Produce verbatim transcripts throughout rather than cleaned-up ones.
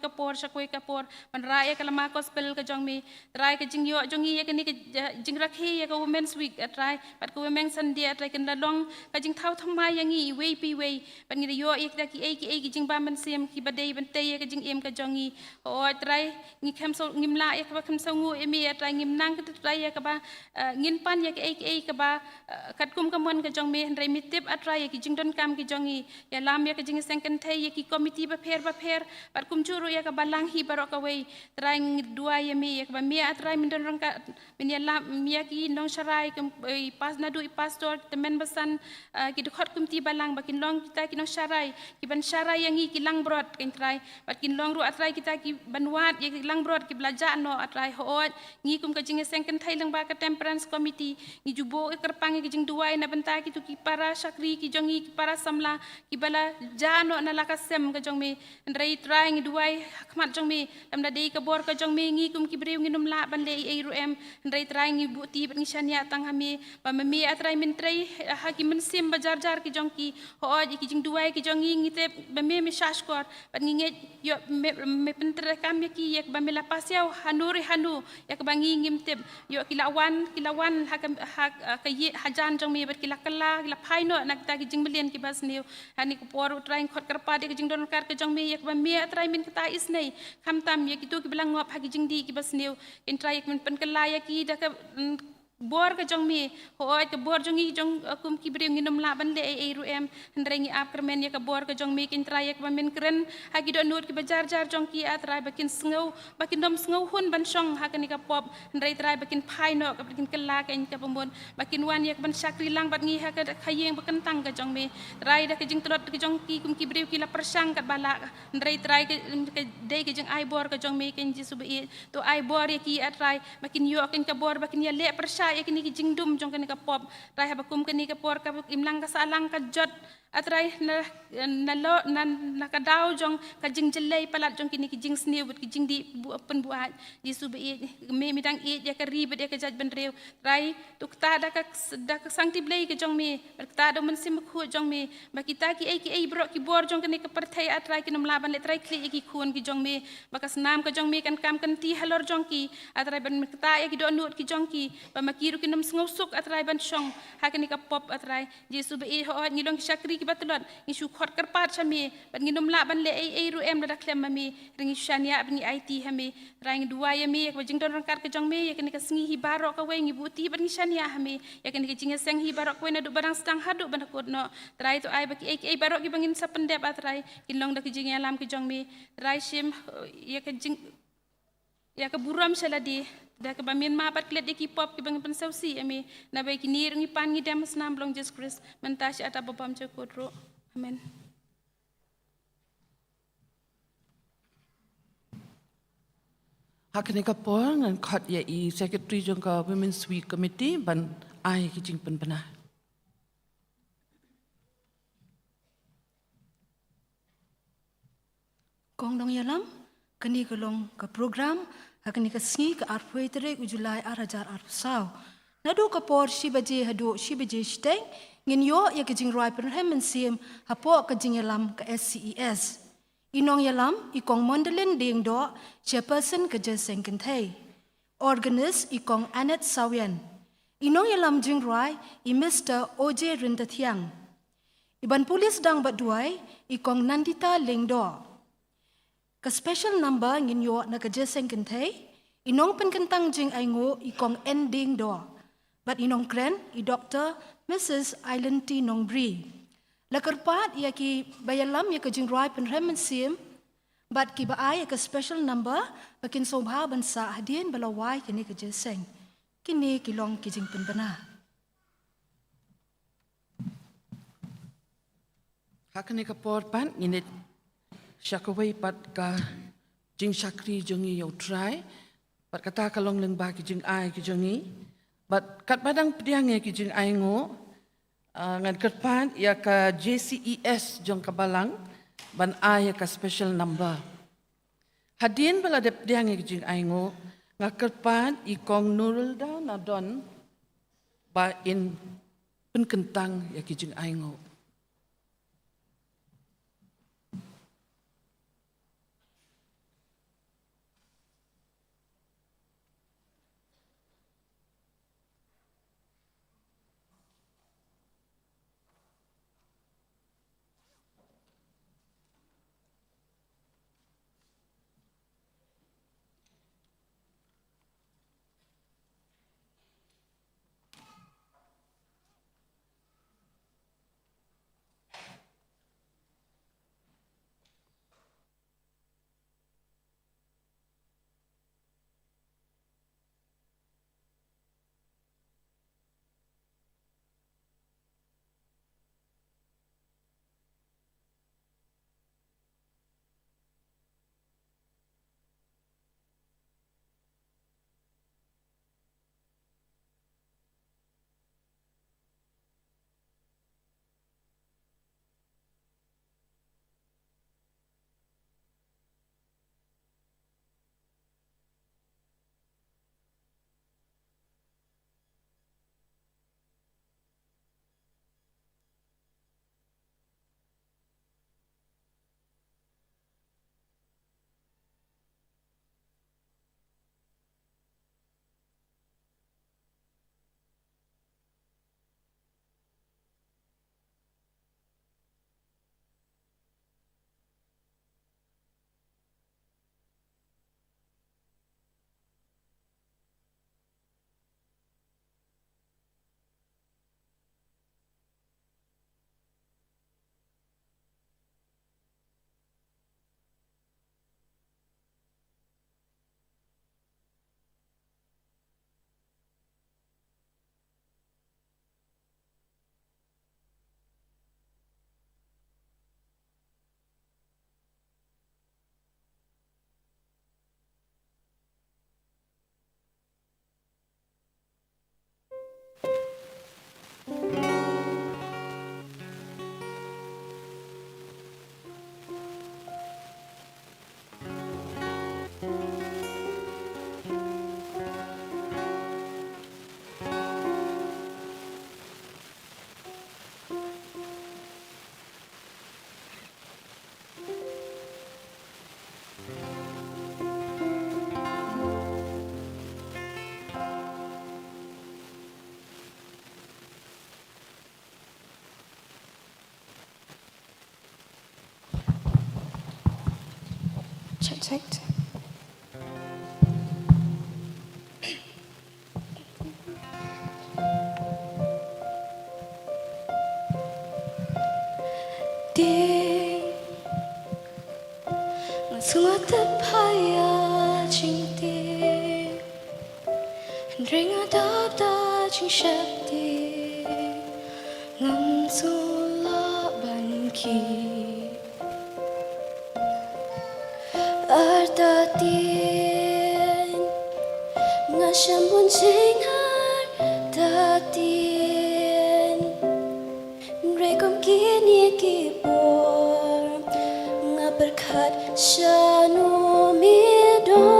ka por sha kawei ka por ban rah ïa ka lama gospel ka jong me. Trai ka jingïoh jong ngi ïa kane ka, eh, jingrakhe ïa ka Women's Week, ah Trai, bad ka Women's Sunday, ah Trai, kan da long ka jingthaw thymmai ïa ngi iwei pa iwei, bad ngi da ïoh ïa kita kiei kiei ki jingbam mynsiem kiba dei ban tei ïa ka jingim ka jong ngi. Hooid Trai, ngi kham sngewthuh, ngim lah ïa kaba kham sngewthuh ïa me, ah Trai, ngim nang kata Trai ïa kaba, eh, ngin pan ïa kiei kiei kaba, eh, katkum ka mon ka jong me, hynrei me tip, ah Trai, ïa ki jingdonkam ki jong ngi. Ïalam ïa ka jingïaseng kynthei ïa ki komiti bapher bapher, bad kumjuh ruh ïa ka balang hi baroh kawei. Trai ngi duwai ïa me ïa kaba me, ah Trai, men don ryngkat, men ïalam ïa ki nongsharai, kum, eh, i pas, naduh i pastor, tymmen basan, ah, ki dkhot kumti balang, ba kin long kita ki nongsharai kiban sharai ïa ngi ki langbrot, ko Trai, bad kin long ruh, ah Trai, kita kiban wad ïa ki langbrot kiba la jah noh, ah Trai. Hooid, ngi kum ka jingïaseng kynthei lyngba ka Temperance Committee, ngi ju buh ïa kyrpang ïa ka jingduwai na bynta kito ki para shakri ki jong ngi, ki para samla kiba la jah noh na la ka sem ka jong me. Hynrei Trai ngi duwai ha khmat jong me, lymda dei ka bor ka jong me, ngi kum ki briew ngin ym lah ban leh ei ei ruh em. Hynrei Trai ngi buh ti bad ngi shaniah tang ha me, ba ma me, ah Trai, men trei ha ki mynsiem ba jar jar ki jong ki. Hooid, ïa ki jingduwai ki jong ngi ngi tip ba me, me shahshkor, bad ngi ngeit ïoh me, me pyntreikam ïa ki ïa kaba me la pasiaw hano re hano, ïa kaba ngi ngim tip. Ïoh ki la wan, ki la wan ha ka, ha, ha ka ïing hajan jong me, bad ki la kylla, ki la phai noh na kita ki jingmlien kiba sniew. Ha kane ka por, ah Trai, ngi khot kyrpad ïa ka jingdonkam ka jong me, ïa kaba me, ah Trai, men ktah isynei, khamtam ïa kito kiba la ngop ha ki jingdih kiba sniew, ko Trai, ïa ka men pynkylla ïa ki da ka, mm, bor ka jong me. Hooid, ka bor jong ngi jong, eh, kum ki briew ngin ym lah ban leh ei ei ruh em. Hynrei ngi ap kyrmen ïa ka bor ka jong me, ko Trai, ïa kaba men kren ha ki dohnud kiba jar jar jong ki, ah Trai, ba kin sngew, ba kin ym sngewhun ban shong ha kane ka pop. Hynrei Trai, ba kin phai noh, ka ba kin kylla, ko Trai, ka bamut, ba kin wan ïa kaban shakri lang bad ngi ha ka, ka ïing bakyntang ka jong me. Trai, da ka jingtlot ka jong ki kum ki briew ki la pyrshang katba lah. Hynrei Trai, ka, ka dei ka jingai bor ka jong me, ko Jisu ba ïeit. To ai bor ïa ki, ah Trai, ba kin ïoh, ko Trai, ka bor ba kin ïaleh pyrshah ïa kine ki jingdum jong kane ka pop. Trai, haba kum kane ka por ka imlang ka sahlang ka jot, ah Trai, na, na lo, na, na ka daw jong ka jingjyllei palat jong kine ki jingsniew bad ki jingdih bu-, pynbuaid. Jisu ba ïeit, me, me dang ïeit ïa ka ri bad ïa ka jaitbynriew. Trai, to ktah da ka, da ka sangti Blei ka jong me, bad ktah da u Mynsiem Bakhuid jong me, ba kita kiei kiei baroh ki bor jong kane ka pyrthei, ah Trai, kin ym lah ban leh trai khlieh ïa ki khun ki jong me, ba ka snam ka jong me kan kam kan ti halor jong ki, ah Trai, ban ktah ïa ki dohnud ki jong ki, ba ma ki ruh kin ym sngewsuk, ah Trai, ban shong ha kane ka pop, ah Trai. Jisu ba ïeit, hooid, ngi long ki shakri kiba tlot, ngi shu khot kyrpad sha me, bad ngin ym lah ban leh ei ei ruh em lada khlem ma me. Hynrei ngi shu shaniah bad ngi aiti ha me. Trai, ngi duwai ïa me ïa kaba jingdon ryngkat ka jong me ïa kane ka sngi hi baroh kawei, ngi buh ti bad ngi shaniah ha me ïa kane ka jingïaseng hi baroh kawei, naduh ba dang sdang haduh ban da kut noh. Trai, to ai ba kiei kiei baroh kiba ngin sa pyndep, ah Trai, kin long da ka jingïalam ka jong me. Trai, shim, eh, ïa ka jing, ïa ka burom sha lade, da kaba men map bad klet ïa ki pop kiba ngin pynsngewsih ïa me. Naba ïa kine ruh ngi pan ngi dem ha snam ba long Jisu Khrist, mynta sha kata ba bymjukut ruh. Amen. Ha kane ka por ngan khot ïa i Secretary jong ka Women's Week Committee ban ai ki jingpynbna. Kong nongïalam, kane ka long ka program ha kane ka sngi, ka arphew tarik u July ar hajar arphew saw. Naduh ka por shi baje haduh shi baje shiteng, ngin ïoh ïa ka jingrwai pynrhem mynsiem hapoh ka jingïalam ka S C E S. I nongïalam i Kong Mondalin Diengdoh, Chairperson ka Jingïaseng Kynthei. Organist i Kong Annette Sawian. I nongïalam jingrwai i Mister O J Ryntathiang. I ban pule sdang bad duwai i Kong Nandita Lyngdoh. Ka special number ngin ïoh na ka Jingïaseng Kynthei, i nongpynkyntang jingainguh i Kong N Diengdoh, bad i nongkren i Doctor Missus Ailenty Nongbri. La kyrpad ïa kiba ïalam ïa ka jingrwai pynrhem mynsiem bad kiba ai ïa ka special number ba kin sngewbha ban sah hadien ba la wai kane ka jingïaseng. Kine ki long ki jingpynbna. Ha kane ka por pat ngin ïa sha kawei pat ka jingshakri jong ngi ïa U Trai. Bad kata ka long lyngba ki jingai ki jong ngi. Bad katba dang pdiang ïa ki jingainguh, ah, ngan kyrpad ïa ka J C E S jong ka balang ban ai ïa ka special number. Hadien ba la dep pdiang ïa ki jingainguh, nga kyrpad i Kong Nurulda Nadon ba in pynkyntang ïa ki jingainguh. Check, check. Ding, nga sngew tip ha ïa jingding. Hynrei nga dap da jingsheptieng, ngam sngewlah ban kiew. Artatien, nga shem bun jingartatien. Hynrei kum kine ki por, nga pyrkhat shano me don.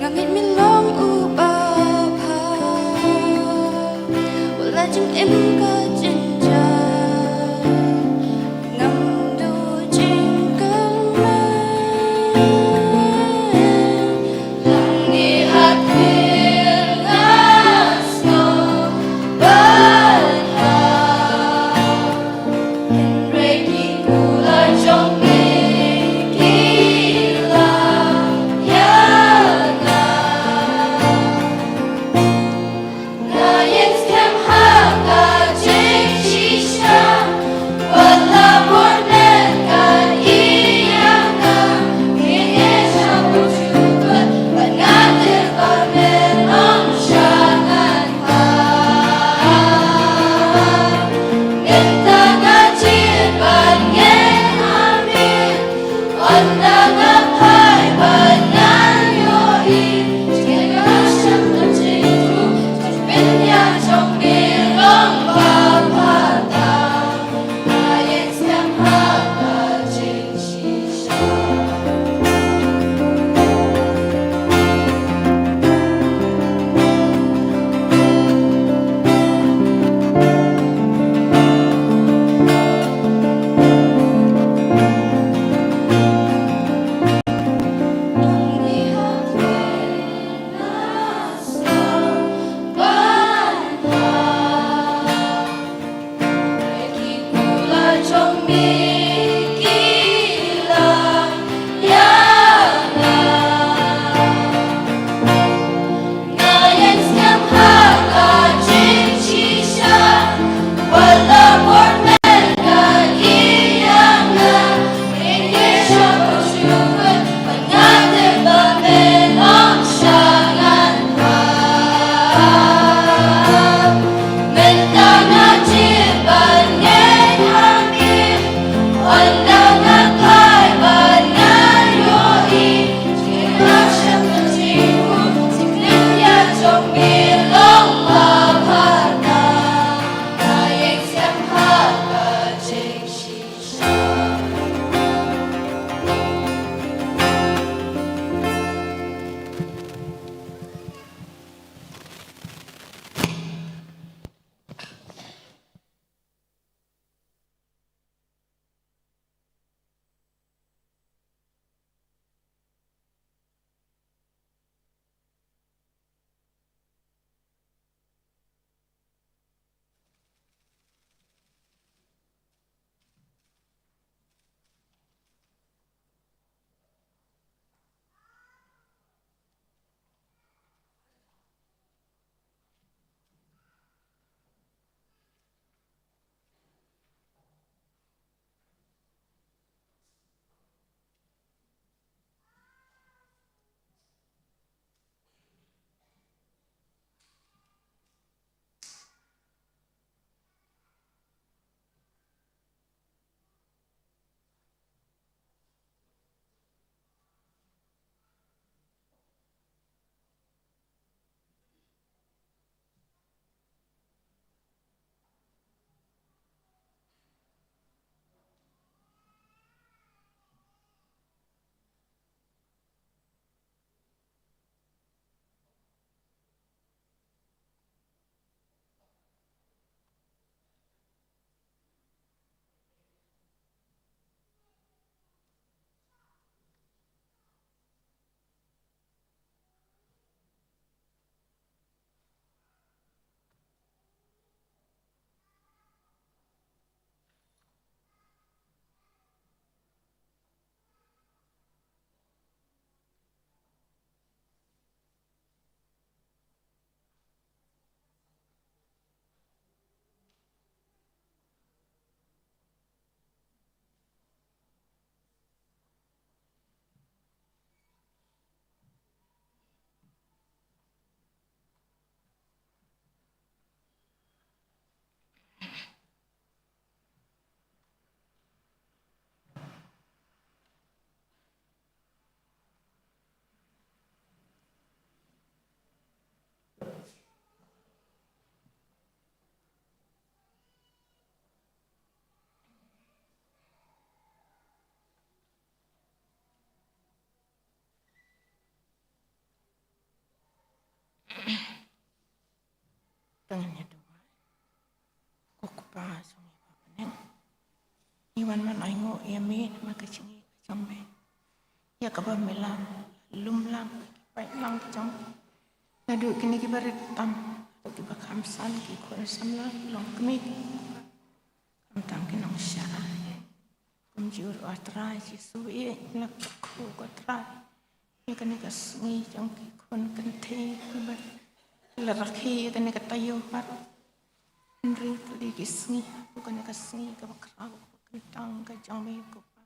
Nga ngeit me long u babha, wat la jingim ka jynjar, ngam duh jingkyrmen. Lang ni ha kir nga sngew babha. Hynrei ki kular jong me ki la ïa nga. Nga ïeng skhem ha ka Tang ngi duwai. Ko Kpa jong ngi ba ha bneng, ngi wan ban ainguh ïa me namar ka jingïeit ka jong me, ïa kaba me la lum lang ki paidlang ki jong me. Naduh kine kiba rit tam, naduh kiba kham san, ki khun samla, ki longkmie, khamtam ki nongshakri. Kumjuh ruh, ah Trai Jisu, ïa la kyrkhu, ko Trai, ïa kane ka sngi jong ki khun kynthei kiba la rakhe ïa kane ka taïew baroh. Hynrei ka dei ki sngi, ko kane ka sngi kaba khraw, kaba kyntang ka jong me, ko Pa.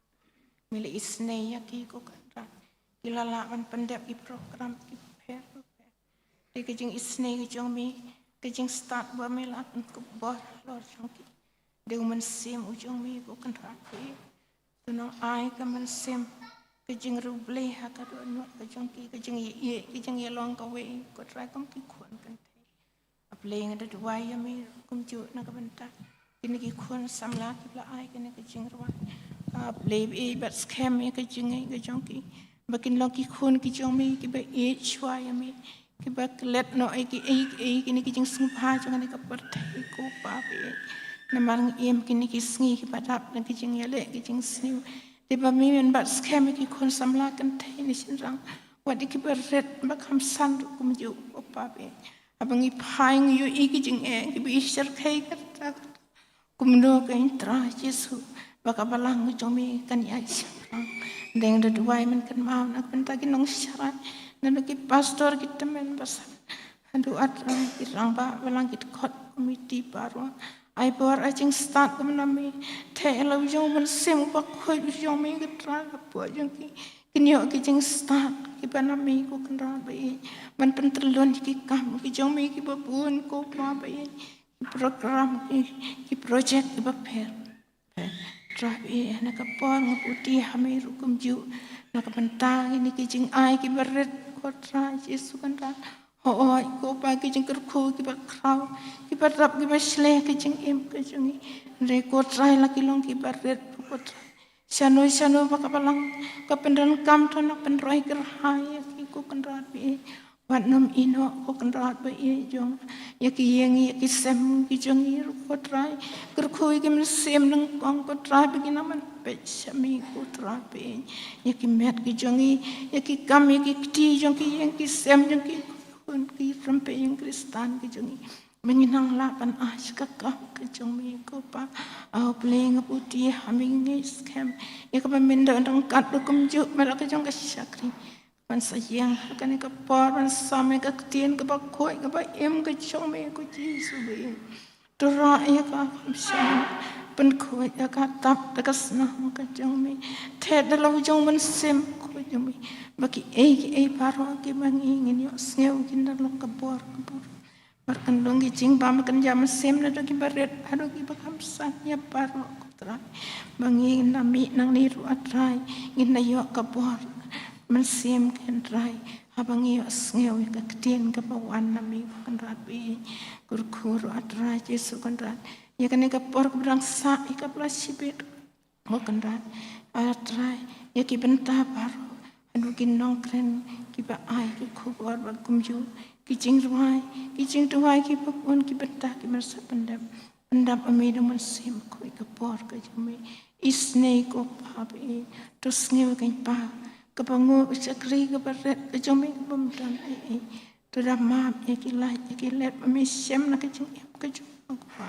Me la isynei ïa ki, ko Kynrad. Ki la lah ban pyndep ki program kiba pher bapher. Dei ka jingisynei ka jong me, ka jingstad ba me la pynkupbor halor jong ki. Dei u Mynsiem u jong me, ko Kynrad, phi to nang ai ka mynsiem ka jingriewblei ha ka dohnud ka jong ki, ka jingïeit, ka jingïalong kawei, ko Trai, kum ki khun kynthei. Ah Blei, nga da duwai ïa me kumjuh na ka bynta kine ki khun samla kiba la ai kane ka jingrwai. Ah Blei, bad skhem ïa ka jingïeit ka jong ki, ba kin long ki khun ki jong me kiba ïeit shuwa ïa me, kiba klet noh ïa kiei kiei, kine ki jingsngewbha jong kane ka pyrthei, ko Pa, ba ïeit. Namar ngi im kine ki sngi kiba dap na ka jingïaleh, ka jingsniew. Te ba me men bat skhem ïa ki khun samla kynthei ne shynrang, wat ïa kiba rit ba kham san ruh kumjuh, ko Pa, ba ïeit. Haba ngi phai ngi ïohi ki jingeh kiba i shyrkhei katta katta, kumno kein, Trai Jisu, ba ka balang ka jong me kan ïaid shaphrang. Dang da duwai, men kynmaw na ka bynta ki nongshakri, naduh ki pastor, ki tymmen basan, haduh, ah Trai, ki rangbah balang, ki dkhot komiti baroh. Ai bor, ai jingstad kumno me. Theh ïa la u jong u Mynsiem Bakhuid u jong me, ko Trai, hapoh jong ki. Kin ïoh ki jingstad kiba na me, ko Kynrad, ba ïeit, ban pyntyllun ïa ki kam ki jong me kiba bun, ko Pa, ba ïeit. Ki program, ki, ki project kiba pher, Trai, ba ïeit, ha kane ka por nga buti ha me ruh kumjuh na ka bynta kine ki jingai kiba rit, ko Trai Jisu Kynrad. Hooid, ko Pa, ki jingkyrkhu kiba khraw, kiba dap, kiba shlei ha ka jingim ka jong ngi. Hynrei, ko Trai, la ki long kiba rit, ko Trai, shano shano ba ka balang ka pyndonkam, to nang pynroi kyrhai ïa ki, ko Kynrad, ba ïeit. Wat nym ïehnoh, ko Kynrad, ba ïeit, jong ïa ki ïing, ïa ki sem ki jong ngi ruh, ko Trai. Kyrkhu ïa ki mynsiem nyngkong, ko Trai, ba kin nang ban peit sha me, ko Trai, ba ïeit. Ïa ki met ki jong ngi, ïa ki kam, ïa ki kti jong ki ïing ki sem jong ki, khun ki rympei ïing Khristan ki jong ngi, ba ngin nang lah ban ai sha ka kam ka jong me, ko Pa. Ah Blei, nga buti ha me, nga ngeit skhem ïa kaba men da ryngkat ruh kumjuh, me la ka jong ka shakri, ban sa ïeng ha kane ka por, ban sam ïa ka ktien kaba khuid kaba im ka jong me, ko Jisu, ba ïeit. To rah ïa ka kham shynrang, pynkhuid ïa ka tap da ka snam ka jong me. Theh da la u jong u Mynsiem Bakhuid jong me, ba kiei kiei baroh kiba ngi, ngin ïohsngew, kin da long ka bor, ka bor. Bad kan long ki jingbam, kan ïa mynsiem, naduh kiba rit haduh kiba kham san, ïa baroh, ko Trai, ba ngin da mih nangne ruh, ah Trai, ngin da ïoh ka bor mynsiem, ko Trai, haba ngi ïohsngew ïa ka ktien kaba wan na me, ko Kynrad, ba ïeit. Kyrkhu ruh, ah Trai Jisu Kynrad, ïa kane ka por kaba dang sah, ïa kaba la shibit, ko Kynrad. Ah Trai, ïa ki bynta baroh, haduh ki nongkren kiba ai ki khubor bad kumjuh ki jingrwai, ki jingduwai kiba bun, ki bynta kiba sa pyndep. Pyndap, ah me, da u Mynsiem Bakhuid, ka por ka jong me. Isynei, ko Pa, ba ïeit. To sngew, ko Pa, kaba nguh ka shakri kaba rit ka jong me, kaba ym don ei ei. To da map ïa ki lait ïa ki let ba me shem na ka jingim ka jong me, ko Pa.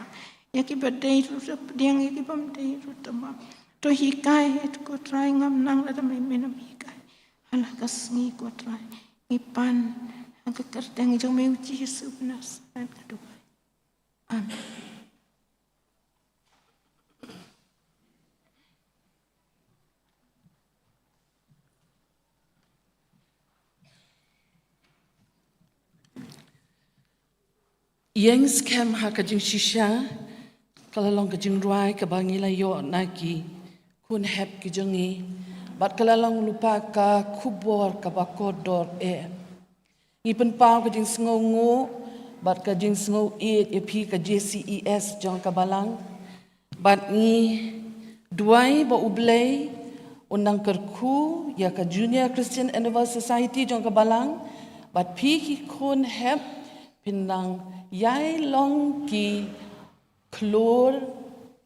Ïa kiba dei ruh to pdiang, ïa kiba ym dei ruh to map. To hikai, ko Trai, ngam nang lada ym me men ym hikai. Ha la ka sngi, ko Trai, ngi pan ha ka kyrteng jong me, u Jisu ba Nasaret, nga duwai. Amen. Ïeng skhem ha ka jingshisha, ka la long ka jingrwai kaba ngi la ïoh na ki khun hep ki jong ngi, bad ka la long lypa ka khubor kaba kordor eh. Ngi pynpaw ka jingsngewnguh bad ka jingsngewieit ïa phi, ka J C E S jong ka Balang. Bad ngi duwai ba U Blei un nang kyrkhu ïa ka Junior Christian Endeavour Society jong ka Balang, bad phi ki khun hep phin nang ïai long ki khlur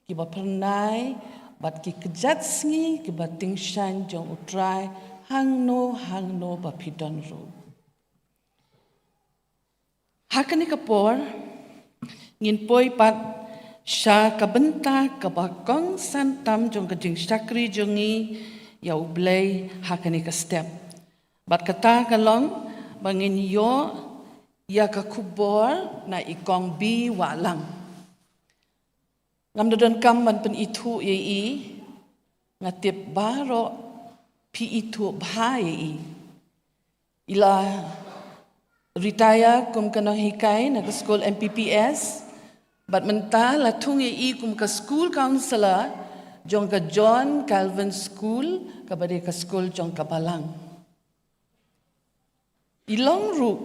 kiba phyrnai bad ki kjat sngi kiba tyngshaiñ jong U Trai hangno hangno ba phi don ruh. Ha kane ka por ngin poi pat sha ka bynta kaba kongsan tam jong ka jingshakri jong ngi ïa U Blei ha kane ka step. Bad kata ka long ba ngin ïoh ïa ka khubor na i Kong B. Wahlang. Ngam da donkam ban pynithuh ïa i, nga tip baroh phi ithuh bha ïa i. I la retire kum ka nonghikai na ka skul M P P S bad mynta la thung ïa i kum ka school counsellor jong ka John Calvin School, kaba dei ka skul jong ka balang. I long ruh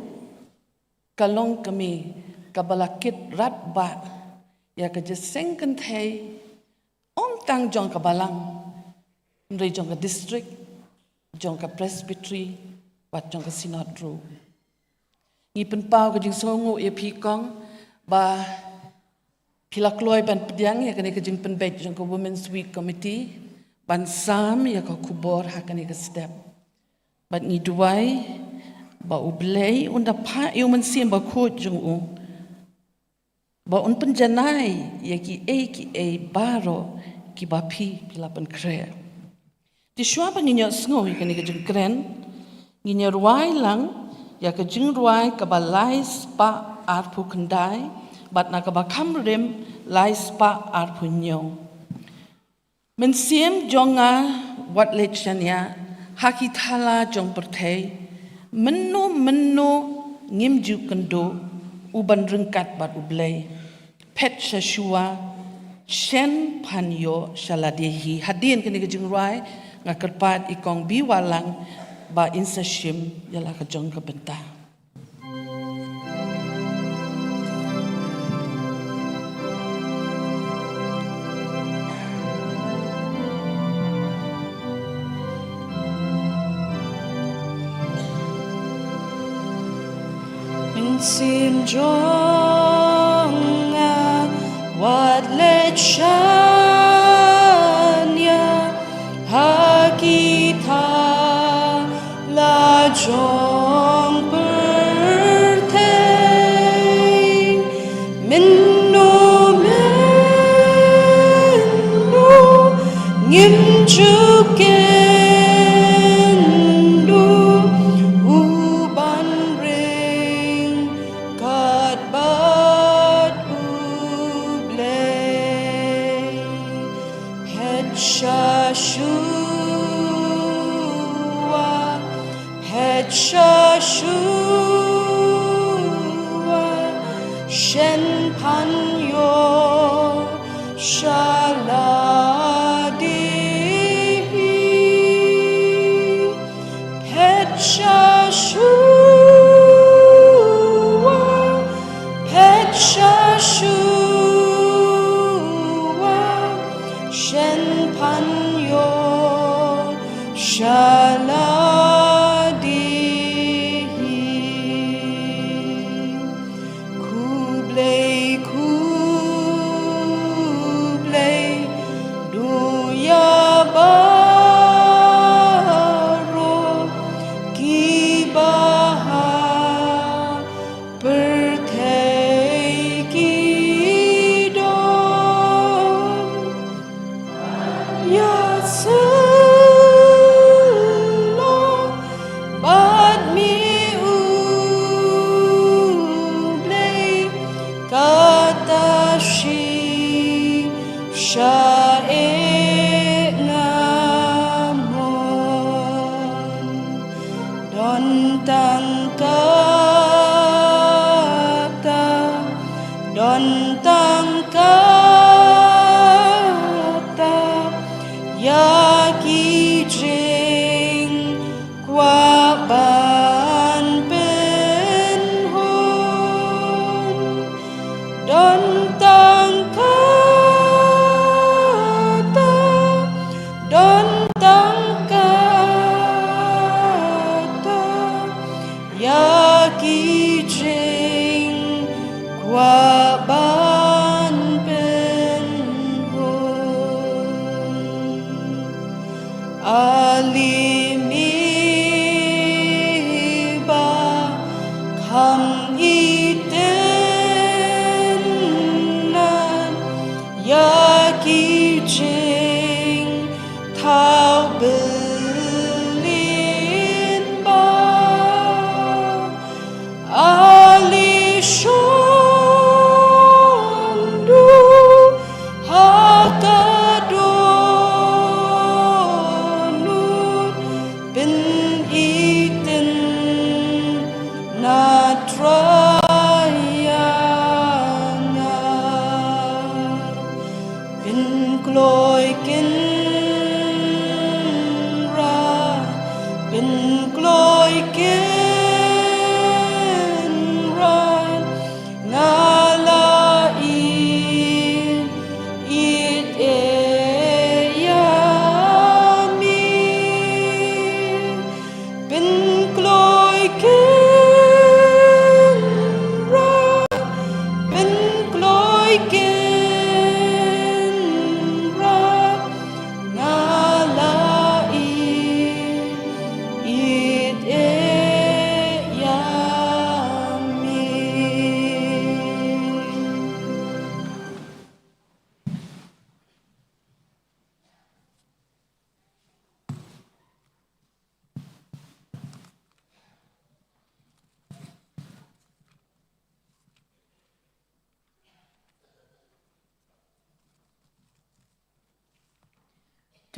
ka longkmie kaba la kit radbah ïa ka jingïaseng kynthei, ym tang jong ka balang, hynrei jong ka district, jong ka presbytery bad jong ka synod ruh. Ngi pynpaw ka jingsngewnguh ïa phi kong ba phi la kloi ban pdiang ïa kane ka jingpynbeit jong ka Women's Week Committee ban sam ïa ka khubor ha kane ka step. Bad ngi duwai ba U Blei un da phah ïa U Mynsiem Bakhuid jong u ba un pynjanai ïa kiei kiei baroh kiba phi phi la pynkhreh. Te shuwa ba ngin ïohsngew ïa kane ka jingkren, ngin ïa rwai lang ïa ka jingrwai kaba lai spah arphew khyndai bad na kaba kham rim lai spah arphew hynñiew. Mynsiem jong nga, wat leit shaniah ha ki thala jong pyrthei, mynno mynno ngim ju kynduh u ban ryngkat bad U Blei. Phet sha shuwa, shen phan ïoh sha lade hi. Hadien kane ka jingrwai nga kyrpad i Kong B. Wahlang ba in sa shim ïa la ka jong ka bynta. Mynsiem jong nga, wat leit shaniah ha ki thala jong pyrthei, mynno mynno ngim ju kynduh u ban ryngkat bad U Blei. Phet sha shuwa, phet sha shuwa, shen phan ïoh sha lade hi. Phet sha shuwa, phet sha shuwa, shen phan ïoh sha lade hi. Khublei, khublei, duh ïa baroh kiba ha pyrthei ki don. Ïa sylloh bad me U Blei, kata shisha eh nga mon. Don tang kata, don tang kata, ïa ki jingkwah ban pynhun. Don tang kata, don tang kata, ïa ki jingkwah ban pynhun. A lim i ba kham i tynnad ïa ki jingthaw bylin ba. A li shong du ha ka dohnud pyn-itynnad Trai ïa nga. Pynkloi Kynrad, pynkloi Kynrad, nga la ïeit, ïeit ïa me. Pynkloi Kynrad, pynkloi Kynrad, nga la ïeit, ïeit ïa me.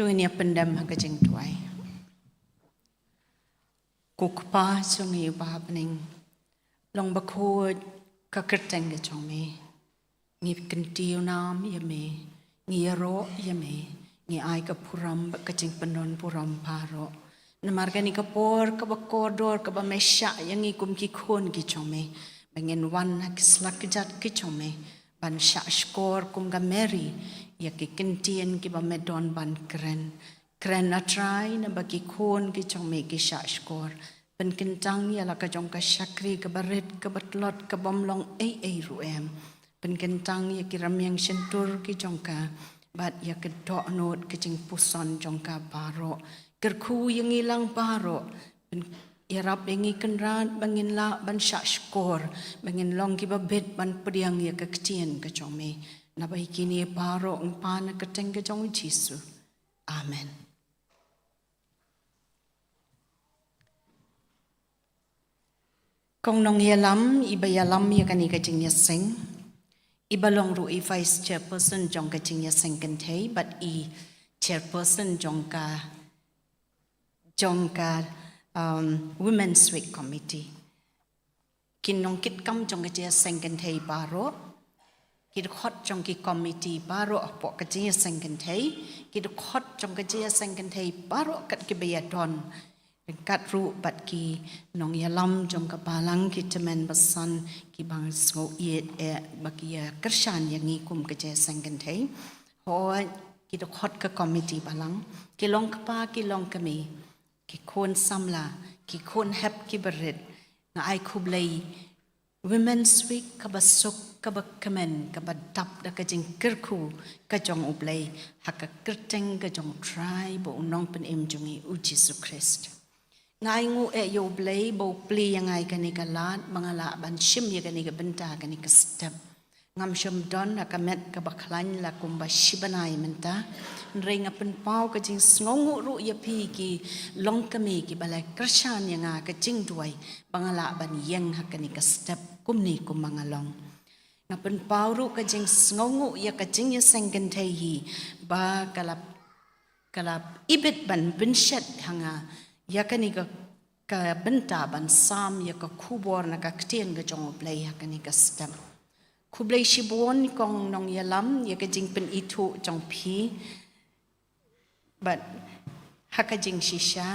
To ngin ïa pyndem ha ka jingduwai. Ko Kpa jong ngi uba ha bneng, long bakhuid ka kyrteng ka jong me. Ngi kyntiew nam ïa me, ngi ïaroh ïa me, ngi ai ka burom bad ka jingpyndonkam burom baroh. Namar kane ka por kaba kordor kaba me shah ïa ngi kum ki khun ki jong me, ba ngin wan ha ki slajat ki jong me ban shah shkor kum ka Mary ïa ki ktien kiba me don ban kren. Kren, A Trai, naba ki khun ki jong me ki shah shkor. Pynkyntang ïa la ka jong ka shakri kaba rit, kaba tlot, kabym long ei ei ruh em. Pynkyntang ïa ki rmiang shyntur ki jong ka bad ïa ka dohnud ka jingpuson jong ka baroh. Kyrkhu ïa ngi lang baroh. Pyn-, ïarap ïa ngi Kynrad ba ngin lah ban shah shkor, ba ngin long kiba bit ban pdiang ïa ka ktien ka jong me. Naba ïa kine baroh ngi pan ha ka kyrteng ka jong u Jisu. Amen. Kong nongïalam iba ïalam ïa kane ka jingïaseng, iba long ruh i vice chairperson jong ka jingïaseng kynthei bad i chairperson jong ka, jong ka, um, Women's Week Committee. Ki nongkitkam jong ka jingïaseng kynthei baroh, ki dkhot jong ki komiti baroh hapoh ka jingïaseng kynthei, ki dkhot jong ka jingïaseng kynthei baroh kat kiba ïadon, ryngkat ruh bad ki nongïalam jong ka balang, ki tymmen basan kiba nga sngew ïeit eh ba ki ïa kyrshan ïa ngi kum ka jingïaseng kynthei. Hooid, ki dkhot ka komiti balang, ki long kpa, ki long kmie, ki khun samla, ki khun hep kiba rit, nga ai khublei Women's Week kaba suk, kaba kmen, kaba dap da ka jingkyrkhu ka jong U Blei ha ka kyrteng ka jong U Trai bad U Nongpynim jong ngi U Jisu Khrist. Nga ainguh eh ïa U Blei ba u plie ïa nga ïa kane ka lad ba nga lah ban shim ïa kane ka bynta, kane ka step. Ngam shym don ha ka met kaba khlaiñ la kumba shi bnai mynta. Hynrei nga pynpaw ka jingsngewnguh ruh ïa phi ki longkmie kiba la kyrshan ïa nga ka jingduwai ba nga lah ban ïeng ha kane ka step kumne kumba nga long. Nga pynpaw ruh ka jingsngewnguh ïa ka jingïaseng kynthei hi ba ka la, ka la ibit ban pynshet ha nga ïa kane ka, ka bynta ban sam ïa ka khubor na ka ktien ka jong U Blei ha kane ka step. Khublei shibun kong nongïalam ïa ka jingpynithuh jong phi. Bad ha ka jingshisha,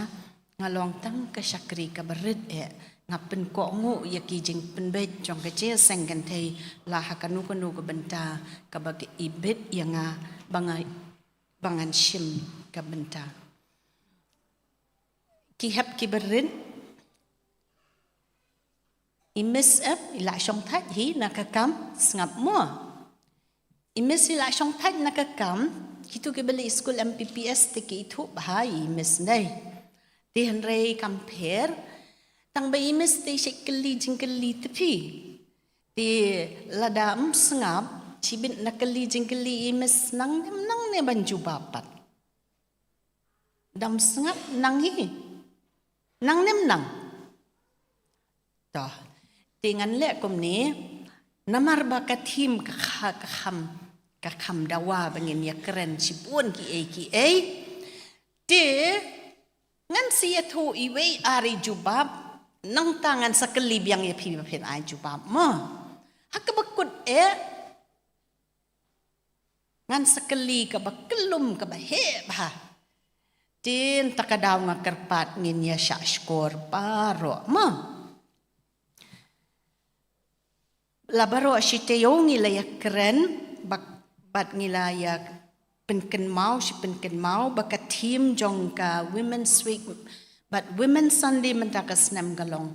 nga long tang ka shakri kaba rit eh, nga pynkohnguh ïa ki jingpynbeit jong ka jingïaseng kynthei la ha kano kano ka bynta kaba ki ibit ïa nga ba nga, ba ngan shim ka bynta. Ki hep kiba rit, I Miss em, i la shong thait hi na ka kam, sngap mo. I Miss i la shong thait na ka kam, kitu ki beli skul M P P S te ki ithuh bha i Miss nei. Te hynrei kam pher, tang ba i Miss te shi kylli jingkylli te phi. Te lada ym sngap, shibit na kylli jingkylli i Miss nang nem nang ne ban jubab pat. Dam sngap nang hi. Nang nem nang. Toh. Te ngan leh kumne. Namar ba ka thim ka kha ka kham ka kham dawa ba ngin ïa kren shibun ki ei ki ei. Te ngan sa ïathuh iwei ar i jubab. Nangta ngan sa kylli biang ïa phi ba phin ai jubab mo. Ha kaba kut eh. Ngan sa kylli kaba kyllum kaba heh bha. Te mynta ka daw nga kyrpad ngin ïa shah shkor baroh mo. La baroh shi taïew ngi la ïa kren bad, bad ngi la ïa pynkynmaw shi pynkynmaw ba ka thim jong ka Women's Week bad Women's Sunday mynta ka snem ka long.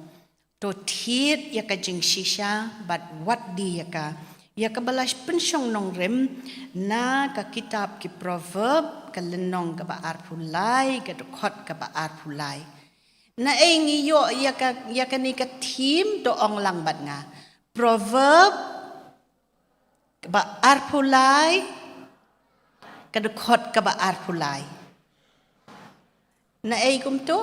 To thied ïa ka jingshisha bad wat die ïa ka. Ïa kaba la pynshong nongrim na ka kitab ki Proverb ka lynnong kaba arphew lai ka dkhot kaba arphew lai. Na ei ngi ïoh ïa ka, ïa kane ka thim to ong lang bad nga. Proverb kaba arphew lai ka dkhot kaba arphew lai. Na ei kumtu?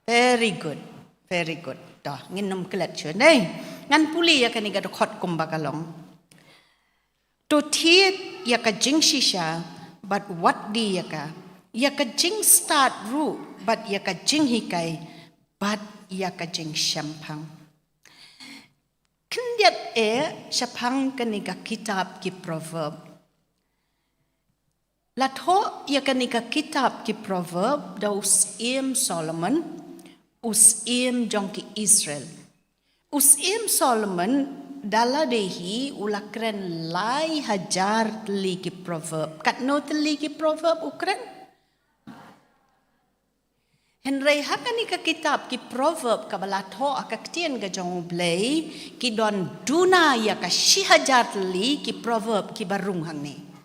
Very good. Very good. Toh, ngin nym klet shuh nei. Ngan pule ïa kane ka dkhot kumba ka long. To thied ïa ka jingshisha bad wat die ïa ka. Ïa ka jingstad ruh bad ïa ka jinghikai bad ïa ka jingshemphang. Khyndiat eh shaphang kane ka kitab ki Proverb. La thoh ïa kane ka kitab ki Proverb da u Syiem Solomon, u syiem jong ki Israel. U Syiem Solomon da lade hi u la kren lai hajar tylli ki Proverb. Katno tylli ki Proverb u kren? Hynrei ha kane ka kitab ki Proverb kaba la thoh ha ka ktien ka jong U Blei ki don duna ïa ka shi hajar tylli ki Proverb kiba rung hangne.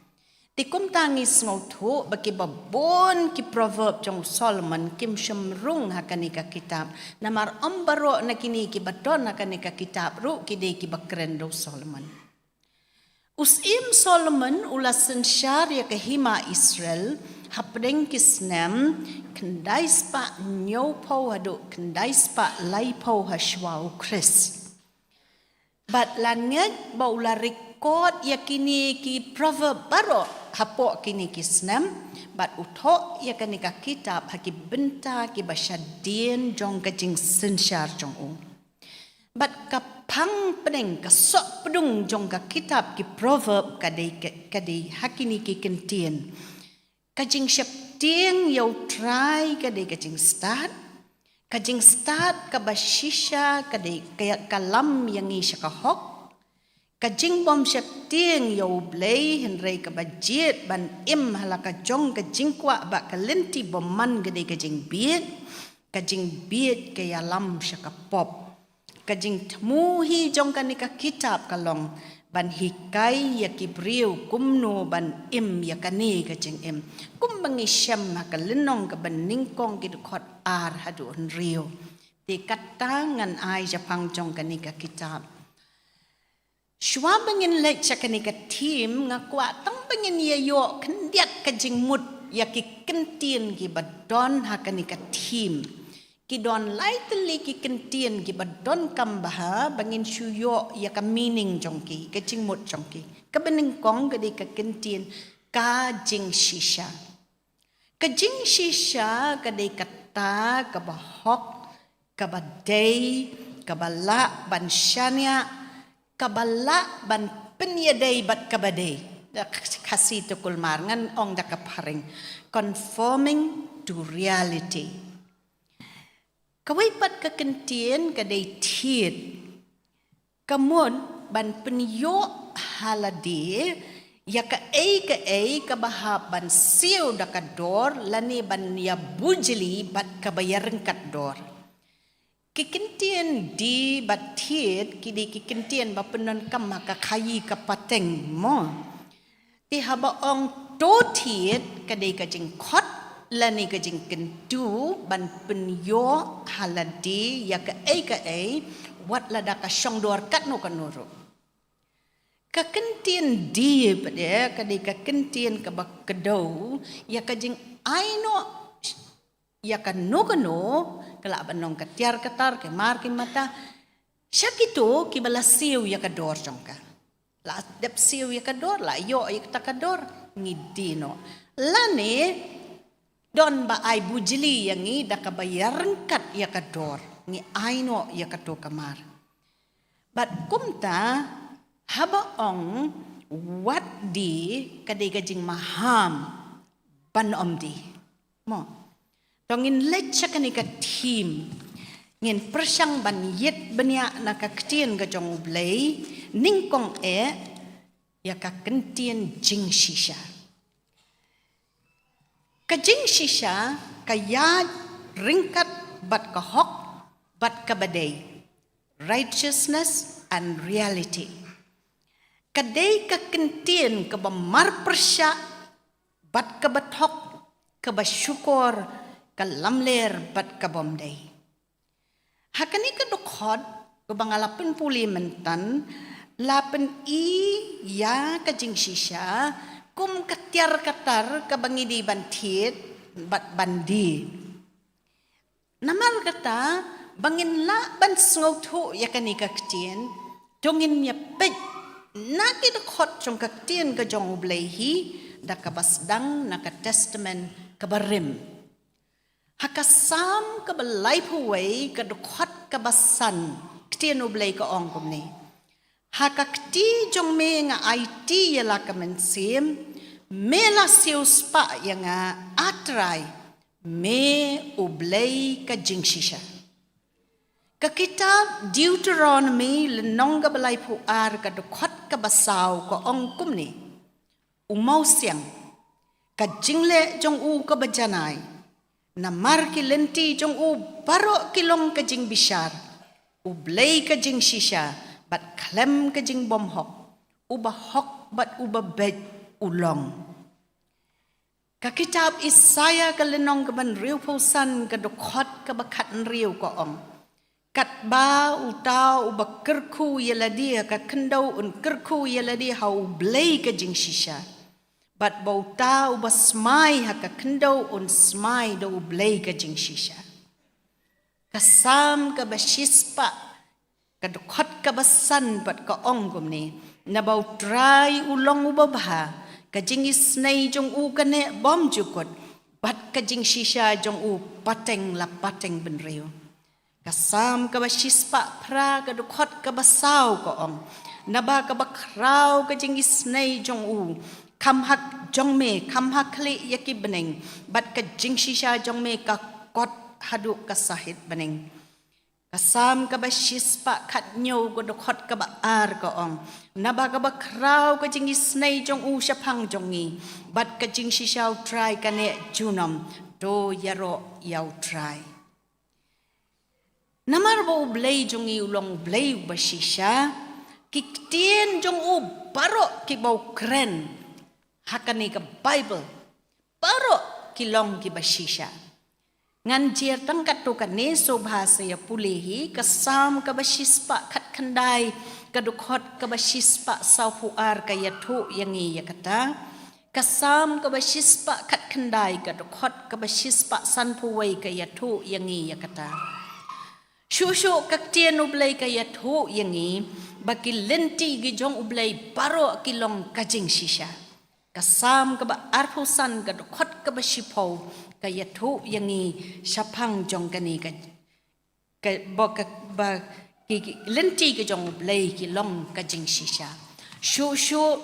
Te kumta ngi sngewthuh ba kiba bun ki Proverb jong u Solomon kim shym rung ha kane ka kitab. Namar ym baroh na kine kiba don ha kane ka kitab ruh ki dei kiba kren da u Solomon. U Syiem Solomon u la synshar ïa ka hima Israel hapdeng ki snem khyndai spah hynñiewphew haduh khyndai spah laiphew ha shwa u Khrist. Bad la ngeit ba u la record ïa kine ki Proverb baroh hapoh kine ki snem bad u thoh ïa kane ka kitab ha ki bynta kiba shadien jong ka jingsynshar jong u. Bad ka phang pdeng ka soh pdung jong ka kitab ki Proverb ka dei ka, ka dei ha kine ki kyntien. Ka jingsheptieng ïa U Trai ka dei ka jingstad. Ka jingstad kaba shisha ka dei ka, ka lam ïa ngi sha ka hok. Ka jingbym sheptieng ïa U Blei hynrei kaba jied ban im ha la ka jong ka jingkwah bad ka lynti bymman ka dei ka jingbieit. Ka jingbieit ka ïalam sha ka pop. Ka jingthmu hi jong kane ka kitab ka long ban hikai ïa ki briew kumno ban im ïa kane ka jingim. Kumba ngi shem ha ka lynnong kaba nyngkong ki dkhot ar haduh hynriew. Te kata ngan ai shaphang jong kane ka kitab. Shuwa ba ngin leit sha kane ka thim nga kwah tang ba ngin ïa ïoh khyndiat ka jingmut ïa ki kyntien kiba don ha kane ka thim. Ki don lai tylli ki kyntien kiba donkam bha ba ngin shu ïoh ïa ka meaning jong ki, ka jingmut jong ki. Kaba nyngkong ka dei ka kyntien ka jingshisha. Ka jingshisha ka dei kata kaba hok, kaba dei, kaba lah ban shaniah, kaba lah ban pynïadei bad kaba dei. Da Khasi te kulmar ngan ong da ka phareng. Conforming to reality. Kawei pat ka kyntien ka dei thied. Ka mut ban pynïoh ha lade ïa kaei kaei kaba hap ban siew da ka dor, lane ban ïabujli bad kaba ïaryngkat dor. Ki kyntien die bad thied, ki dei ki kyntien ba pyndonkam ha ka khaïi ka pateng mo. Te haba ong to thied, ka dei ka jingkhot, lane ka jingkyntu, ban pynïoh ha lade ïa kaei kaei, wat lada ka shong dor katno katno ruh. Ka kyntien die pat de, ka dei ka kyntien kaba kdew ïa ka jingai noh ïa kano kano, ka lah ban long ka tiar ka tar, ka mar ka mata, sha kito kiba la siew ïa ka dor jong ka. La dep siew ïa ka dor, la ïoh ïa kata ka dor, ngi die noh. Lane don ba ai bujli ïa ngi da kaba ïaryngkat ïa ka dor, ngi ai noh ïa kato ka mar. Bad kumta, haba ong wat die, ka dei ka jingmaham ban ym die mo. To ngin leit sha kane ka theme, ngin pyrshang ban ïit bniah na ka ktien ka jong U Blei, nyngkong eh ïa ka kyntien jingshisha. Ka jingshisha ka ïaid ryngkat bad ka hok bad kaba dei, righteousness and reality. Ka dei ka kyntien kaba marpyrshah bad kaba thok, kaba shukor, ka lamler bad ka bym dei. Ha kane ka dkhot kaba nga la pynpule mynta, la pyni ïa ka jingshisha kum ka tiar ka tar kaba ngi dei ban thied bad ban die. Namar kata, ba ngin lah ban sngewthuh ïa kane ka ktien, to ngin ïa peit na ki dkhot jong ka ktien ka jong U Blei hi, da kaba sdang na ka Testament kaba rim. Ha ka Salm kaba laiphew wei, ka dkhot kaba san, ktien U Blei ka ong kumne: Ha ka kti jong me nga aiti ïa la ka mynsiem, me la siewspah ïa nga, A Trai, me U Blei ka jingshisha. Ka kitab Deuteronomy lynnong kaba laiphew ar, ka dkhot kaba saw, ka ong kumne: U mawsiang, ka jingleh jong u kaba janai. Namar ki lynti jong u baroh ki long ka jingbishar. U Blei ka jingshisha, bad khlem ka jingbymhok. Uba hok bad uba beit u long. Ka kitab Isaïah ka lynnong kaba hynriewphew san, ka dkhot kaba khathynriew, ka ong: Katba uta uba kyrkhu ïa lade ha ka khyndew un kyrkhu ïa lade ha U Blei ka jingshisha, bad ba uta uba smai ha ka khyndew un smai da U Blei ka jingshisha. Ka Salm kaba shispah, ka dkhot kaba san pat, ka ong kumne: Naba U Trai u long uba bha, ka jingisynei jong u ka neh bymjukut, bad ka jingshisha jong u pateng la pateng bynriew. Ka Salm kaba shispah phra, ka dkhot kaba saw, ka ong: Naba kaba khraw ka jingisynei jong u kham ha jong me, kham ha khlieh ïa ki bneng, bad ka jingshisha jong me ka kot haduh ka sahit bneng. Ka Salm kaba shispah khathynñiew, ka dkhot kaba ar, ka ong: Naba kaba khraw ka jingisynei jong u shaphang jong ngi, bad ka jingshisha U Trai ka neh junom. To ïaroh ïa U Trai. Namar ba U Blei jong ngi u long U Blei uba shisha, ki ktien jong u baroh kiba u kren ha kane ka Baibl, baroh ki long kiba shisha. Ngan jer tang katto katne, sngewbha sa ïa pule hi. Ka Salm kaba shispah khatkhyndai, ka dkhot kaba shispah sawphew ar, ka ïathuh ïa ngi ïa kata. Ka Salm kaba shispah khatkhyndai, ka dkhot kaba shispah sanphew wei, ka ïathuh ïa ngi ïa kata. Shuh shuh ka ktien U Blei ka ïathuh ïa ngi ba ki lynti ki jong U Blei baroh ki long ka jingshisha. Ka Salm kaba arphew san, ka dkhot kaba shiphew, ka ïathuh ïa ngi shaphang jong kane ka, ka, ba, ka, ba, ki, ki lynti ki jong U Blei ki long ka jingshisha. Shuh shuh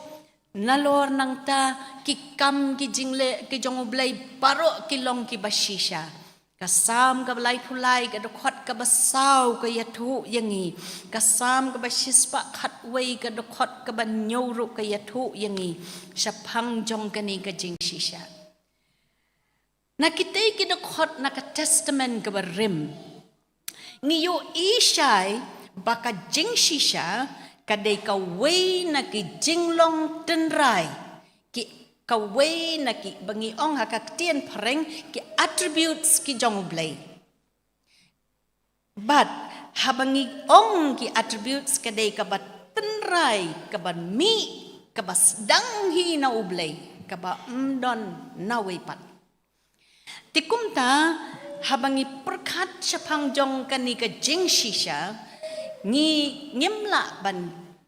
nalor nangta, ki kam ki jingleh ki jong U Blei baroh ki long kiba shisha. Ka Salm kaba laiphew lai ka dkhot kaba saw ka ïathuh ïa ngi. Ka Salm kaba shispah khatwei ka dkhot kaba hynñiew ruh ka ïathuh ïa ngi shaphang jong kane ka jingshisha. Na kitei ki dkhot na ka Testament kaba rim, ngi ïohi shai ba ka jingshisha ka dei kawei na ki jinglong tynrai, ki, kawei na ki, ba ngi ong ha ka ktien phareng, ki attributes ki jong U Blei. Bad haba ngi ong ki attributes, ka dei kaba tynrai, kaba mih, kaba sdang hi na U Blei, kaba ym don na wei pat. Te kumta, haba ngi pyrkhat shaphang jong kane ka jingshisha, ngi, ngim lah ban,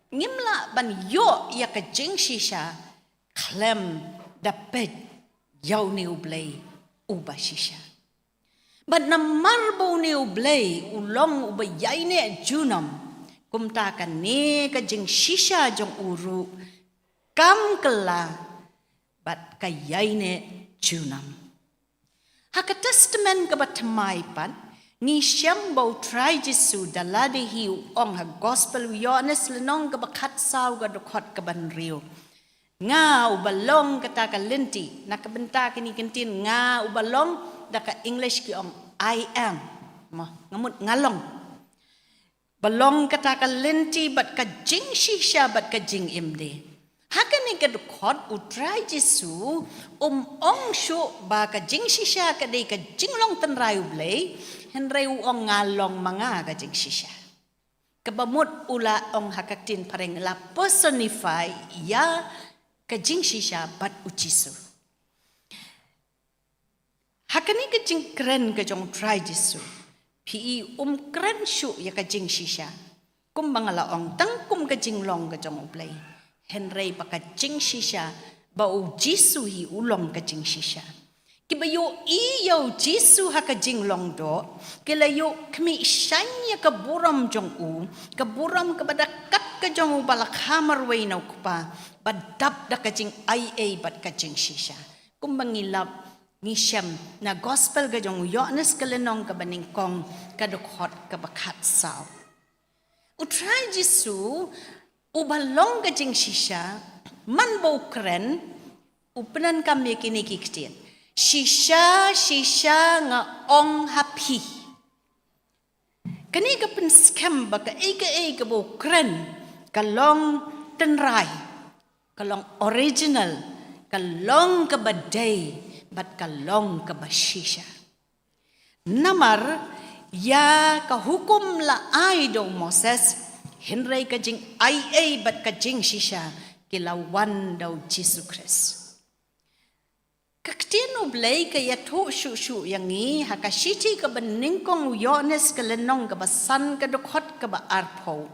ngim lah ban ïoh ïa ka jingshisha khlem da peit ïa une U Blei uba shisha. Bad namar ba une U Blei u long uba ïaineh junom, kumta kane ka jingshisha jong u ruh kam kylla bad ka ïaineh junom. Ha ka Testament kaba thymmai pat, ngi shem ba U Trai Jisu da lade hi u ong ha Gospel u Ïoannis lynnong kaba khatsaw ka dkhot kaba hynriew. Nga uba long kata ka lynti, na ka bynta kine ki ktien nga uba long, da ka English ki ong I am. Mo, nga mut nga long. Ba long kata ka lynti bad ka jingshisha bad ka jingim de. Ha kane ka dkhot U Trai Jisu um ong shuh ba ka jingshisha ka dei ka jinglong tynrai U Blei, hynrei u ong nga long ma nga ka jingshisha. Kaba mut u la ong ha ka ktien phareng la personify ïa ka jingshisha bad U Jisu. Ha kane ka jingkren ka jong U Trai Jisu, phi i um kren shuh ïa ka jingshisha. Kumba nga la ong tang kum ka jinglong ka jong U Blei. Hynrei ba ka jingshisha, ba U Jisu hi u long ka jingshisha. Kiba ïohi ïa U Jisu ha ka jinglong doh, ki la ïoh khmih shaiñ ïa ka burom jong u, ka burom kaba da kat ka jong u ba la kha marwei na u Kpa, ba dap da ka jingaiei bad ka jingshisha. Kumba ngi lap, ngi shem na Gospel ka jong u Ïoannis ka lynnong kaba nyngkong ka dkhot kaba khatsaw. U Trai Jisu uba long ka jingshisha, man ba u kren, u pyndonkam ïa kine ki ktien. Shisha, shisha nga ong ha phi. Kane ka pynskhem ba kaei kaei kaba u kren ka long tynrai, ka long original, ka long kaba dei, bad ka long kaba shisha. Namar ïa ka hukum la ai da u Moses, hynrei ka jingaiei bad ka jingshisha ki la wan da U Jisu Khrist. Ka ktien U Blei ka ïathuh shuh shuh ïa ngi ha ka shithi kaba nyngkong u Ïoannis ka lynnong kaba san ka dkhot kaba arphew,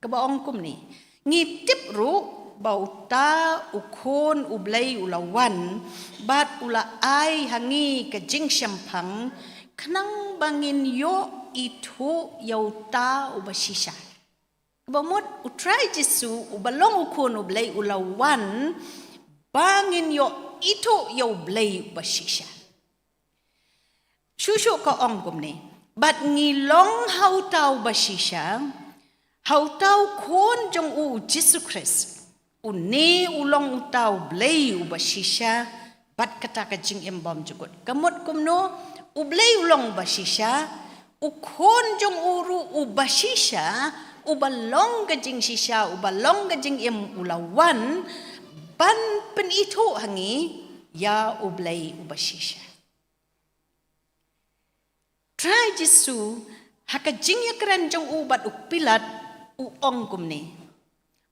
kaba ong kumne. Ngi tip ruh ba uta u Khun U Blei u la wan, bad u la ai ha ngi ka jingshemphang, khnang ba ngin ïoh ithuh ïa uta uba shisha. Kaba mut U Trai Jisu uba long u Khun U Blei u la wan ba ngin ïoh ithuh ïa U Blei uba shisha. Shuh shuh ka ong kumne. Bad ngi long ha uta uba shisha, ha uta u Khun jong u U Jisu Khrist. Une u long uta U Blei uba shisha, bad kata ka jingim bymjukut. Ka mut kumno, U Blei u long uba shisha, u Khun jong u ruh uba shisha, uba long ka jingshisha, uba long ka jingim u la wan, ban pynithuh ha ngi, ïa U Blei uba shisha. Trai Jisu, ha ka jingïakren jong u bad u Pilat, u ong kumne.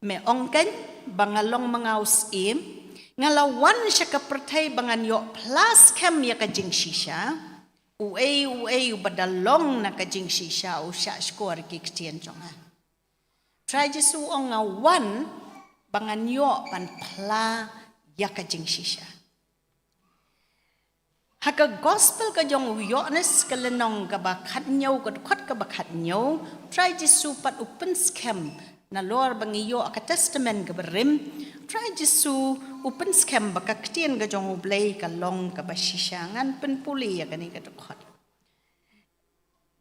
Me ong kein, ba nga long ma nga u syiem, nga la wan sha ka pyrthei ba ngan ïoh phla skhem ïa ka jingshisha, uei, uei, uba da long na ka jingshisha, u shah shkor ki ktien jong nga. Trai Jisu u ong nga wan, ba ngan ïoh ban phla ïa ka jingshisha. Ha ka Gospel ka jong u Ïoannis ka lynnong kaba khathynñiew ka dkhot kaba khathynñiew, Trai Jisu pat u pynskhem nalor ba ngi ïoh ha ka Testament kaba rim, Trai Jisu u pynskhem ba ka ktien ka jong U Blei ka long kaba shisha ngan pynpule ïa kane ka dkhot.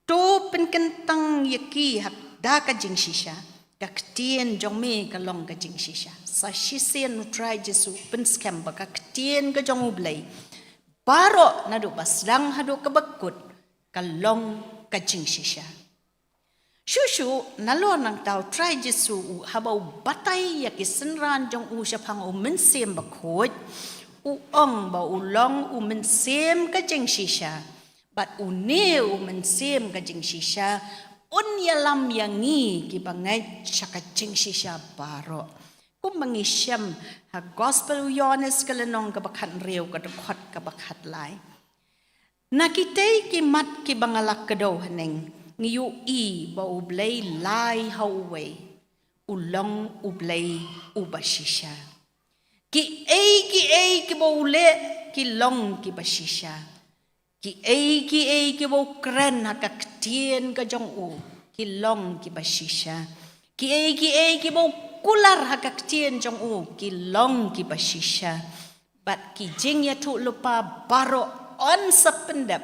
To pynkyntang ïa ki ha da ka jingshisha, ka ktien jong me ka long ka jingshisha. Sa shisien U Trai Jisu u pynskhem ba ka ktien ka jong U Blei, baroh naduh ba sdang haduh kaba kut, ka long ka jingshisha. Shuh shuh nalor nangta U Trai Jisu u, haba u batai ïa ki synran jong u shaphang U Mynsiem Bakhuid, u ong ba u long U Mynsiem ka jingshisha. Bad une U Mynsiem ka jingshisha un ïalam ïa ngi kiba ngeit sha ka jingshisha baroh. Kumba ngi shem ha Gospel U Ïoannis ka lynnong kaba khathynriew, ka dkhot kaba khatlai. Na kitei ki mat kiba nga la kdew haneng, ngi ïohi ba U Blei lai ha uwei, u long U Blei uba shisha. Kiei kiei kiba u leh ki long kiba shisha. Kiei kiei kiba u kren ha ka ktien ka jong u, ki long kiba shisha. Kiei kiei kiba u kular ha ka ktien jong u, ki long kiba shisha. Bad ki jingïathuhlypa baroh yn sa pyndep,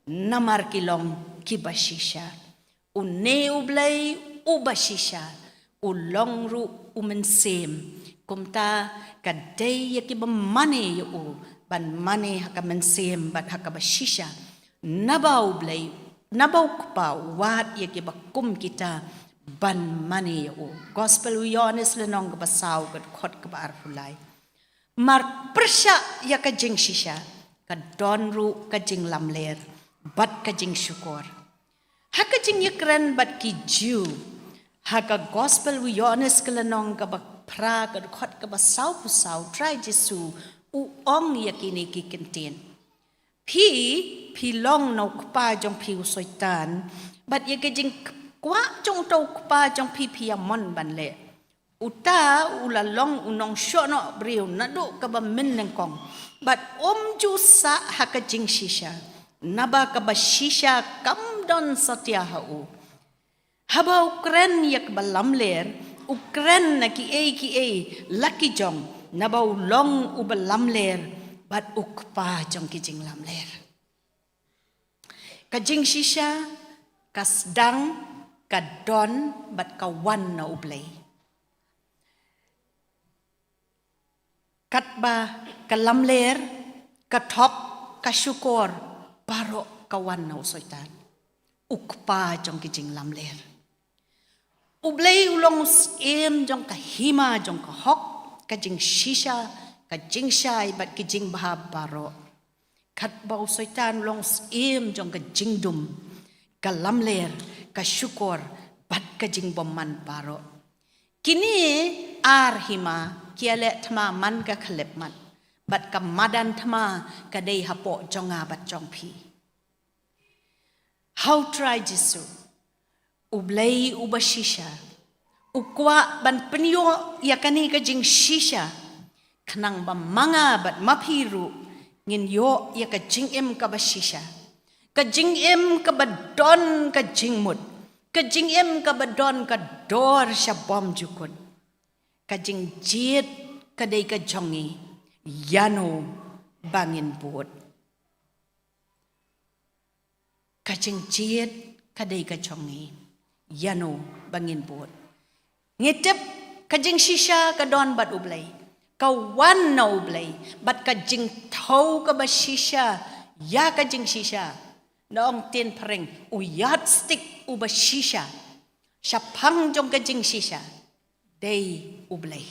namar ki long kiba shisha. Une U Blei uba shisha, u long ruh U Mynsiem. Kumta ka dei ïa kiba mane ïa u ban mane ha ka mynsiem bad ha kaba shisha. Naba U Blei, naba U Kpa u wad ïa kiba kum kita ban mane ïa u. Gospel U Ïoannis lynnong kaba saw, ka dkhot kaba arphew lai. Mar pyrshah ïa ka jingshisha, ka don ruh ka jinglamler bad ka jingshukor. Ha ka jingïakren bad ki Jiw, ha ka Gospel U Ïoannis ka lynnong kaba phra, ka dkhot kaba sawphew saw, U Trai Jisu u ong ïa kine ki kyntien. Phi, phi long na u kpa jong phi u Soitan, bad ïa ka jingkwah jong uta u kpa jong phi phi ïamon ban leh. Uta u la long u nongshohnoh briew naduh kaba mynnyngkong, bad um ju sah ha ka jingshisha, naba kaba shisha kam don satia ha u. Haba u kren ïa kaba lamler, u kren na kiei kiei la ki jong, naba u long uba lamler bad u kpa jong ki jinglamler. Ka jingshisha ka sdang, ka don bad ka wan na U Blei. Katba ka lamler, ka thok, ka shukor, baroh ka wan na u Soitan, u kpa jong ki jinglamler. U Blei u long u syiem jong ka hima jong ka hok, ka jingshisha, ka jingshai bad ki jingbha baroh. Katba u Soitan u long u syiem jong ka jingdum, ka lamler, ka shukor bad ka jingbymman baroh. Kine ar hima ki ïaleh thma man ka khyllipmat, bad ka madan thma ka dei hapoh jong nga bad jong phi. Ha U Trai Jisu, U Blei uba shisha, u kwah ban pynïoh ïa kane ka jingshisha, khnang ba ma nga bad ma phi ruh ngin ïoh ïa ka jingim kaba shisha, ka jingim kaba don ka jingmut, ka jingim kaba don ka dor sha bymjukut. Ka jingjied ka dei ka jong ngi, ïano ba ngin bud. Ka jingjied ka dei ka jong ngi, ïano ba ngin bud. Ngi tip ka jingshisha ka don bad U Blei, ka wan na U Blei, bad ka jingthew kaba shisha ïa ka jingshisha, na ong ktien phareng, u yardstick uba shisha shaphang jong ka jingshisha dei U Blei.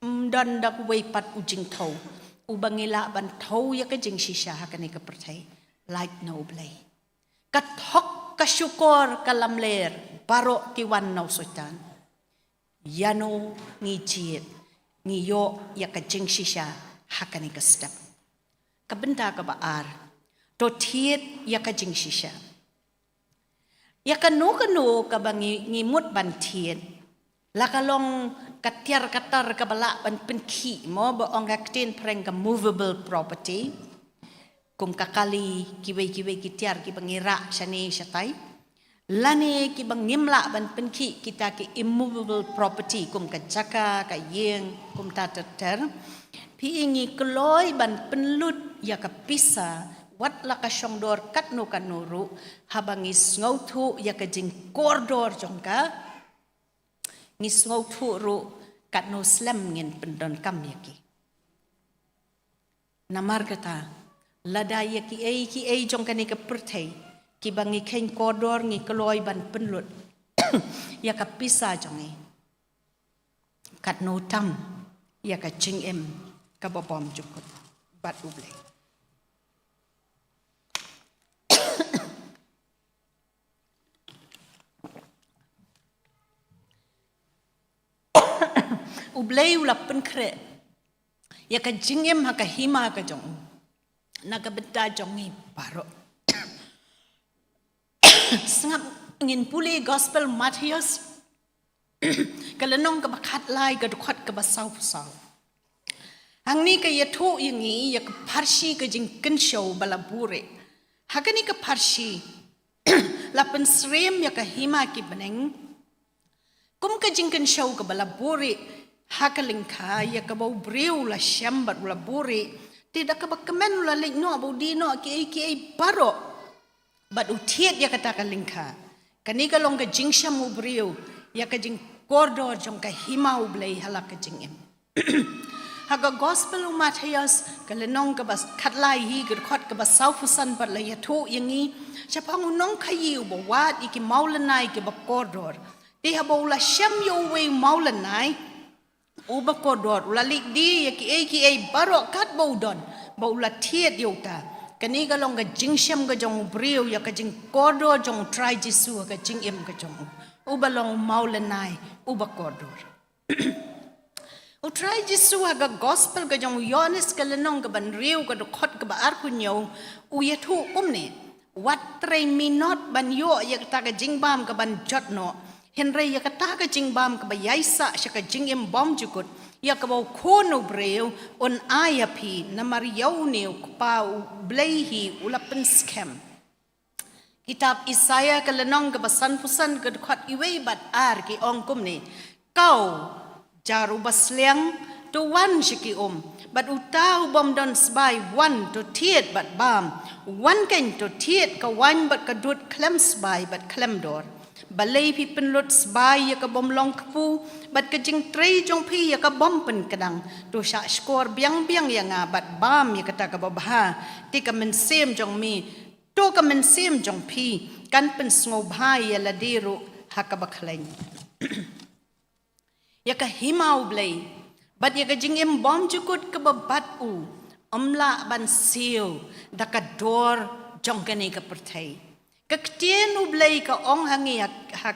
Ym don da uwei pat u jingthew uba ngi lah ban thew ïa ka jingshisha ha kane ka pyrthei, lait na U Blei. Ka thok, ka shukor, ka lamler, baroh ki wan na u Soitan. Ïano ngi jied, ngi ïoh ïa ka jingshisha ha kane ka step. Ka bynta kaba ar, to thied ïa ka jingshisha. Ïa kano kano kaba ngi, ngi mut ban thied, la ka long ka tiar ka tar kaba lah ban pynkhih mo, ba ong ka ktien phareng ka movable property, kum ka kali, kiwei kiwei ki tiar kiba ngi rah shane shatai, lane kiba ngim lah ban pynkhih, kita ki immovable property kum ka jaka, ka ïing, kumta ter ter. Phi, ngi kloi ban pynlut ïa ka pisa wat la ka shongdor katno katno ruh, haba ngi sngewthuh ïa ka jingkordor jong ka, ngi sngewthuh ruh katno slem ngin pyndonkam ïa ki. Namar kata, lada ïa kiei kiei jong kane ka pyrthei kiba ngi kheiñ kordor ngi kloi ban pynlut ïa ka pisa jong ngi, katno tam ïa ka jingim kaba bymjukut bad U Blei. U Blei u la pynkhreh ïa ka jingim ha ka hima ka jong u na ka bynta jong ngi baroh. Sngap, ngin pule Gospel Mathaios ka lynnong kaba khatlai, ka dkhot kaba sawphew saw. Hangne ka ïathuh ïa ngi ïa ka pharshi ka jingkynshew ba la buhrieh. Ha kane ka pharshi la pynsyriem ïa ka hima ki bneng kum ka jingkynshew kaba la buhrieh ha ka lyngkha, ïa kaba u briew u la shem bad u la buhrieh, te da kaba kmen u la leit noh ba u die noh kiei kiei baroh bad u thied ïa kata ka lyngkha. Kane ka long ka jingshem u briew ïa ka jingkordor jong ka hima U Blei ha la ka jingim. Ha ka Gospel u Mathaios ka lynnong kaba khatlai hi, ka dkhot kaba sawphew san pat la ïathuh ïa ngi shaphang u nongkhaïi uba wad ïa ki mawlynnai kiba kordor. Te haba u la shem ïa uwei u mawlynnai uba kordor, u la leit die ïa kiei kiei baroh katba u don, ba u la thied ïa uta. Kane ka long ka jingshem ka jong u briew ïa ka jingkordor jong U Trai Jisu ha ka jingim ka jong u, uba long u mawlynnai uba kordor. U Trai Jisu ha ka Gospel ka jong u Ïoannis ka lynnong kaba hynriew, ka dkhot kaba arphew hynñiew, u ïathuh kumne: Wat trei minot ban ïoh ïa kata ka jingbam kaban jot noh, hynrei ïa kata ka jingbam kaba ïaisah sha ka jingim bymjukut, ïa kaba U Khun u briew un ai ha phi, namar ïa une U Kpa U Blei hi u la pynskhem. Kitab Isaïah ka lynnong kaba sanphew san, ka dkhot iwei bad ar, ki ong kumne: Kau, jar uba sliang, to wan sha ki um, bad uta u bym don sbai, wan to thied bad bam. Wan keiñ to thied ka waiñ bad ka dud khlem sbai bad khlem dor. Balei phi pynlut sbai ïa ka bym long kpu, bad ka jingtrei jong phi ïa ka bym pynkdang? To shah shkor biang biang ïa nga bad bam ïa kata kaba bha, te ka mynsiem jong me, to ka mynsiem jong phi kan pynsngewbha ïa lade ruh ha kaba khleiñ. Ïa ka hima U Blei bad ïa ka jingim bymjukut kaba bad u, ym lah ban siew da ka dor jong kane ka pyrthei. Ka ktien U Blei ka ong ha ngi ha, ha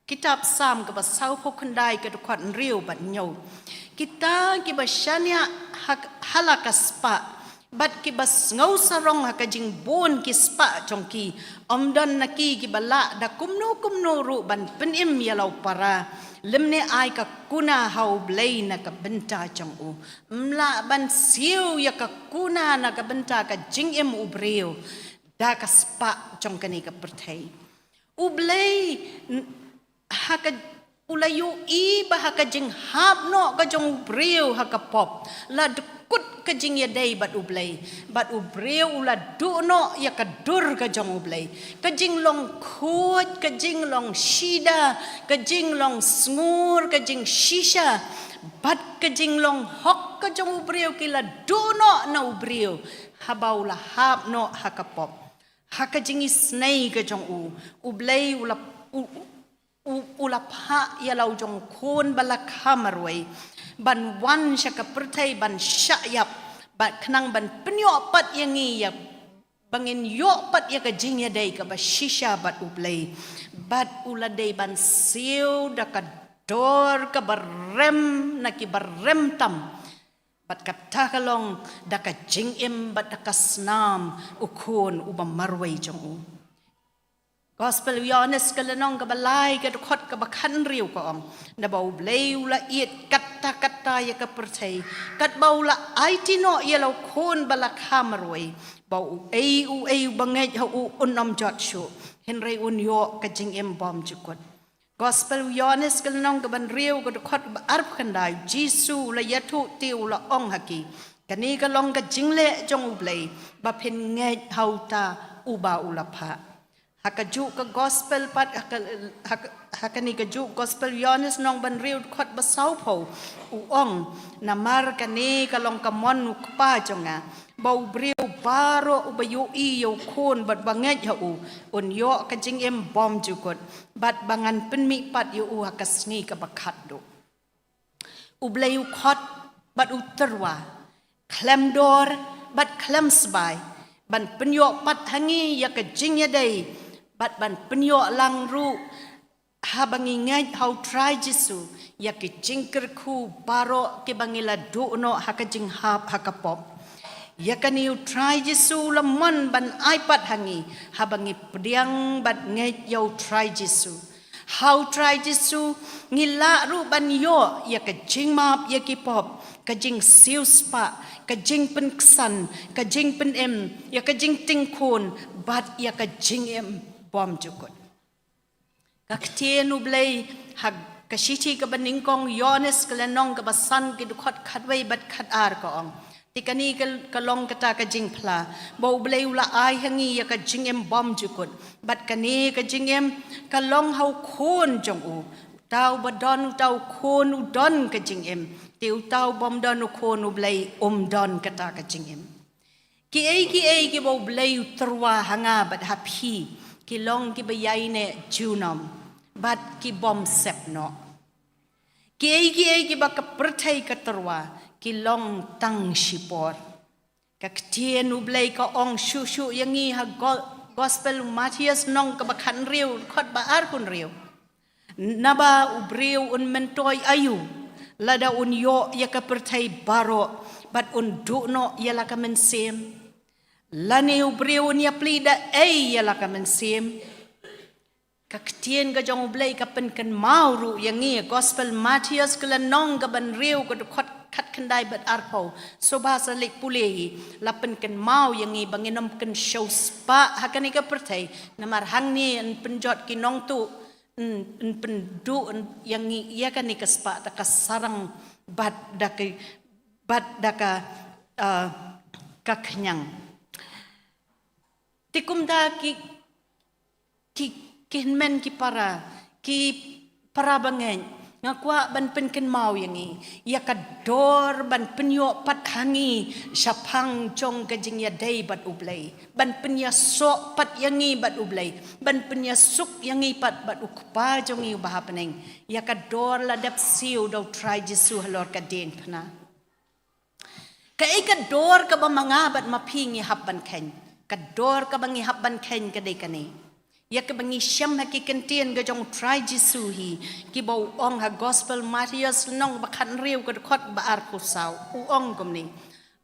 kitab Salm kaba sawphew khyndai, ka dkhot hynriew bad hynñiew: Kita kiba shaniah ha, ha la ka spah, bad kiba sngewsarong ha ka jingbun ki spah jong ki, ym don na ki kiba lah da kumno kumno ruh ban pynim ïa la u para, lymne ai ka kuna ha U Blei na ka bynta jong u. Ym lah ban siew ïa ka kuna na ka bynta ka jingim u briew da ka spah jong kane ka pyrthei. U Blei, n-, ha ka, u la ïohi ba ha ka jinghap noh ka jong u briew ha ka pop, la dkut ka jingïadei bad U Blei, bad u briew u la duh noh ïa ka dur ka jong U Blei. Ka jinglong khuid, ka jinglong shida, ka jinglong sngur, ka jingshisha, bad ka jinglong hok ka jong u briew ki la duh noh na u briew haba u la hap noh ha ka pop. Ha ka jingisynei ka jong u, U Blei u la, u, u, u la phah ïa la u jong u khun ba la kha marwei ban wan sha ka pyrthei ban shah ïap, bad khnang ban pynïoh pat ïa ngi ïa ba ngin ïoh pat ïa ka jingïadei kaba shisha bad U Blei. Bad u la dei ban siew da ka dor kaba rem na kiba rem tam. Bad kata ka long da ka jingim bad da ka snam u khun uba marwei jong u. Gospel u Ïoannis ka lynnong kaba lai, ka dkhot kaba khathynriew ka ong: Naba U Blei u la ïeit katta katta ïa ka pyrthei, katba u la aiti noh ïa la u khun ba la kha marwei, ba uei uei uba ngeit ha u un ym jot shuh, hynrei un ïoh ka jingim bymjukut. Gospel u Ïoannis ka lynnong kaba hynriew, ka dkhot ba arphew khyndai, u Jisu u la ïathuh te u la ong ha ki: Kane ka long ka jingleh jong U Blei ba phin ngeit ha uta uba u la phah. Ha kajuh ka gospel pat, ha ka, ha ka, ha kane kajuh gospel Ïoannis lynnong ba hynriew dkhot ba sawphew, u ong, namar kane ka long ka mon U Kpa jong nga, ba u briew baroh uba ïohi ïa u Khun bad ba ngeit ha u, un ïoh ka jingim bymjukut, bad ba ngan pynmih pat ïa u ha ka sngi kaba khatduh. U Blei u khot bad u tyrwa, khlem dor bad khlem sbai, ban pynïoh pat ha ngi ïa ka jingïadei, bad ban pynïoh lang ruh, haba ngi ngeit ha U Trai Jisu, ïa ki jingkyrkhu baroh kiba ngi la duh noh ha ka jinghap ha ka pop. Ïa kane U Trai Jisu u la mon ban ai pat ha ngi, haba ngi pdiang bad ngeit ïa U Trai Jisu. Ha U Trai Jisu, ngi lah ruh ban ïoh ïa ka jingmap ïa ki pop, ka jingsiewspah, ka jingpynksan, ka jingpynim, ïa ka jingtingkhun, bad ïa ka jingim bymjukut. Ka ktien U Blei ha ka shithi kaba nyngkong Ïoannis ka lynnong kaba san, ki dkhot khatwei bad khatar ka ong. Te kane ka, ka long kata ka jingphla ba U Blei u la ai ha ngi ïa ka jingim bymjukut. Bad kane ka jingim ka long ha U Khun jong u. Uta uba don uta U Khun u don ka jingim. Te uta u bym don U Khun U Blei um don kata ka jingim. Kiei kiei kiba U Blei u tyrwa ha nga bad ha phi, ki long kiba ïaineh junom, bad ki bym sep noh. Kiei kiei kiba ka pyrthei ka tyrwa, ki long tang shipor. Ka ktien U Blei ka ong shuh shuh ïa ngi ha go-, gospel u Mathaios lynnong kaba khathynriew, dkhot ba arphew hynriew. Naba u briew un myntoi aïu, lada un ïoh ïa ka pyrthei baroh, bad un duh noh ïa la ka mynsiem. Lane u briew un ïaplie da ei ïa la ka mynsiem. Ka ktien ka jong U Blei ka pynkynmaw ruh ïa ngi, gospel Mathaios ka lynnong kaba hynriew ka dkhot khatkhyndai bad arphew. Sngewbha sa leit pule hi, la pynkynmaw ïa ngi ba ngin ym kynshew spah ha kane ka pyrthei. Namar hangne yn pynjot ki nongtuh, yn, yn pynduh, yn, ïa ngi ïa kane ka spah da ka sarong bad da ka, bad da ka, eh, ka khñiang. Te kumta ki, ki, ki hynmen ki para, ki para bangeit, nga kwah ban pynkynmaw ïa ngi ïa ka dor ban pynïoh pat ha ngi shaphang jong ka jingïadei bad U Blei, ban pynïasoh pat ïa ngi bad U Blei, ban pynïasuk ïa ngi pat bad U Kpa jong ngi uba ha bneng. Ïa ka dor la dep siew da U Trai Jisu halor ka diengphna. Kaei ka dor kaba ma nga bad ma phi ngi hap ban kheiñ? Ka dor kaba ngi hap ban kheiñ ka dei kane. Ïa kaba ngi shem ha ki kyntien ka jong U Trai Jisu hi, kiba u ong ha gospel Mathaios lynnong ba khathynriew ka dkhot ba arphew saw. U ong kumne.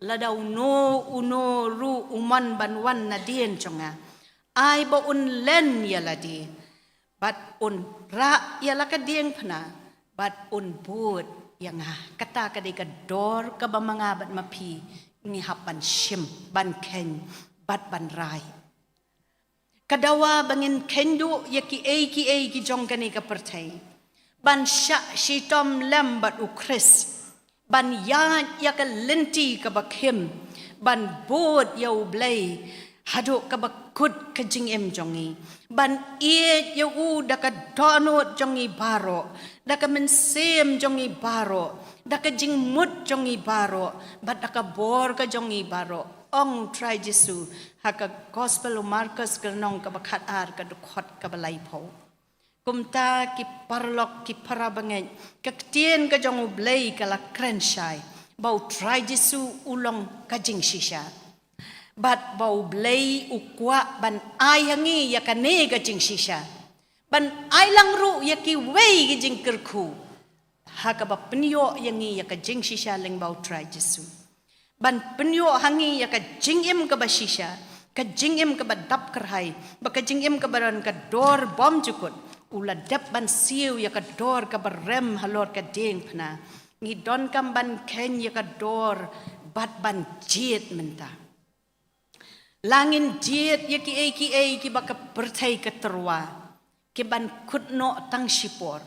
Lada uno uno ruh u mon ban wan nadien jong nga, ai ba un len ïa lade, bad un rah ïa la ka diengphna, bad un bud ïa nga. Kata ka dei ka dor kaba ma nga bad ma phi ngi hap ban shim, ban kheiñ, bad ban rai. Ka dawa ba ngin kheiñ duh ïa kiei kiei ki jong kane ka pyrthei, ban shah shitom lem bad U Khrist, ban ïaid ïa ka lynti kaba khim, ban bud ïa U Blei haduh kaba kut ka jingim jong ngi, ban ïeit ïa u da ka dohnud jong ngi baroh, da ka mynsiem jong ngi baroh, da ka jingmut jong ngi baroh, bad da ka bor ka jong ngi baroh. Ong U Trai Jisu ha ka gospel u Markos ka lynnong kaba khatar ka dkhot kaba laiphew. Kumta ki paralok, ki para bangeit, ka ktien ka jong U Blei ka la kren shai ba U Trai Jisu u long ka jingshisha, bad ba U Blei u kwah ban ai ha ngi ïa kane ka jingshisha, ban ai lang ruh ïa kiwei ki jingkyrkhu, ha kaba pynïoh ïa ngi ïa ka jingshisha lyngba U Trai Jisu. Ban pynïoh ha ngi ïa ka jingim kaba shisha, ka jingim kaba dap kyrhai, bad ka jingim kaba don ka dor bymjukut. U la dep ban siew ïa ka dor kaba rem halor ka diengphna. Ngi donkam ban kheiñ ïa ka dor bad ban jied mynta. La ngin jied ïa kiei kiei kiba ka pyrthei ka tyrwa, kiban kut noh tang shipor,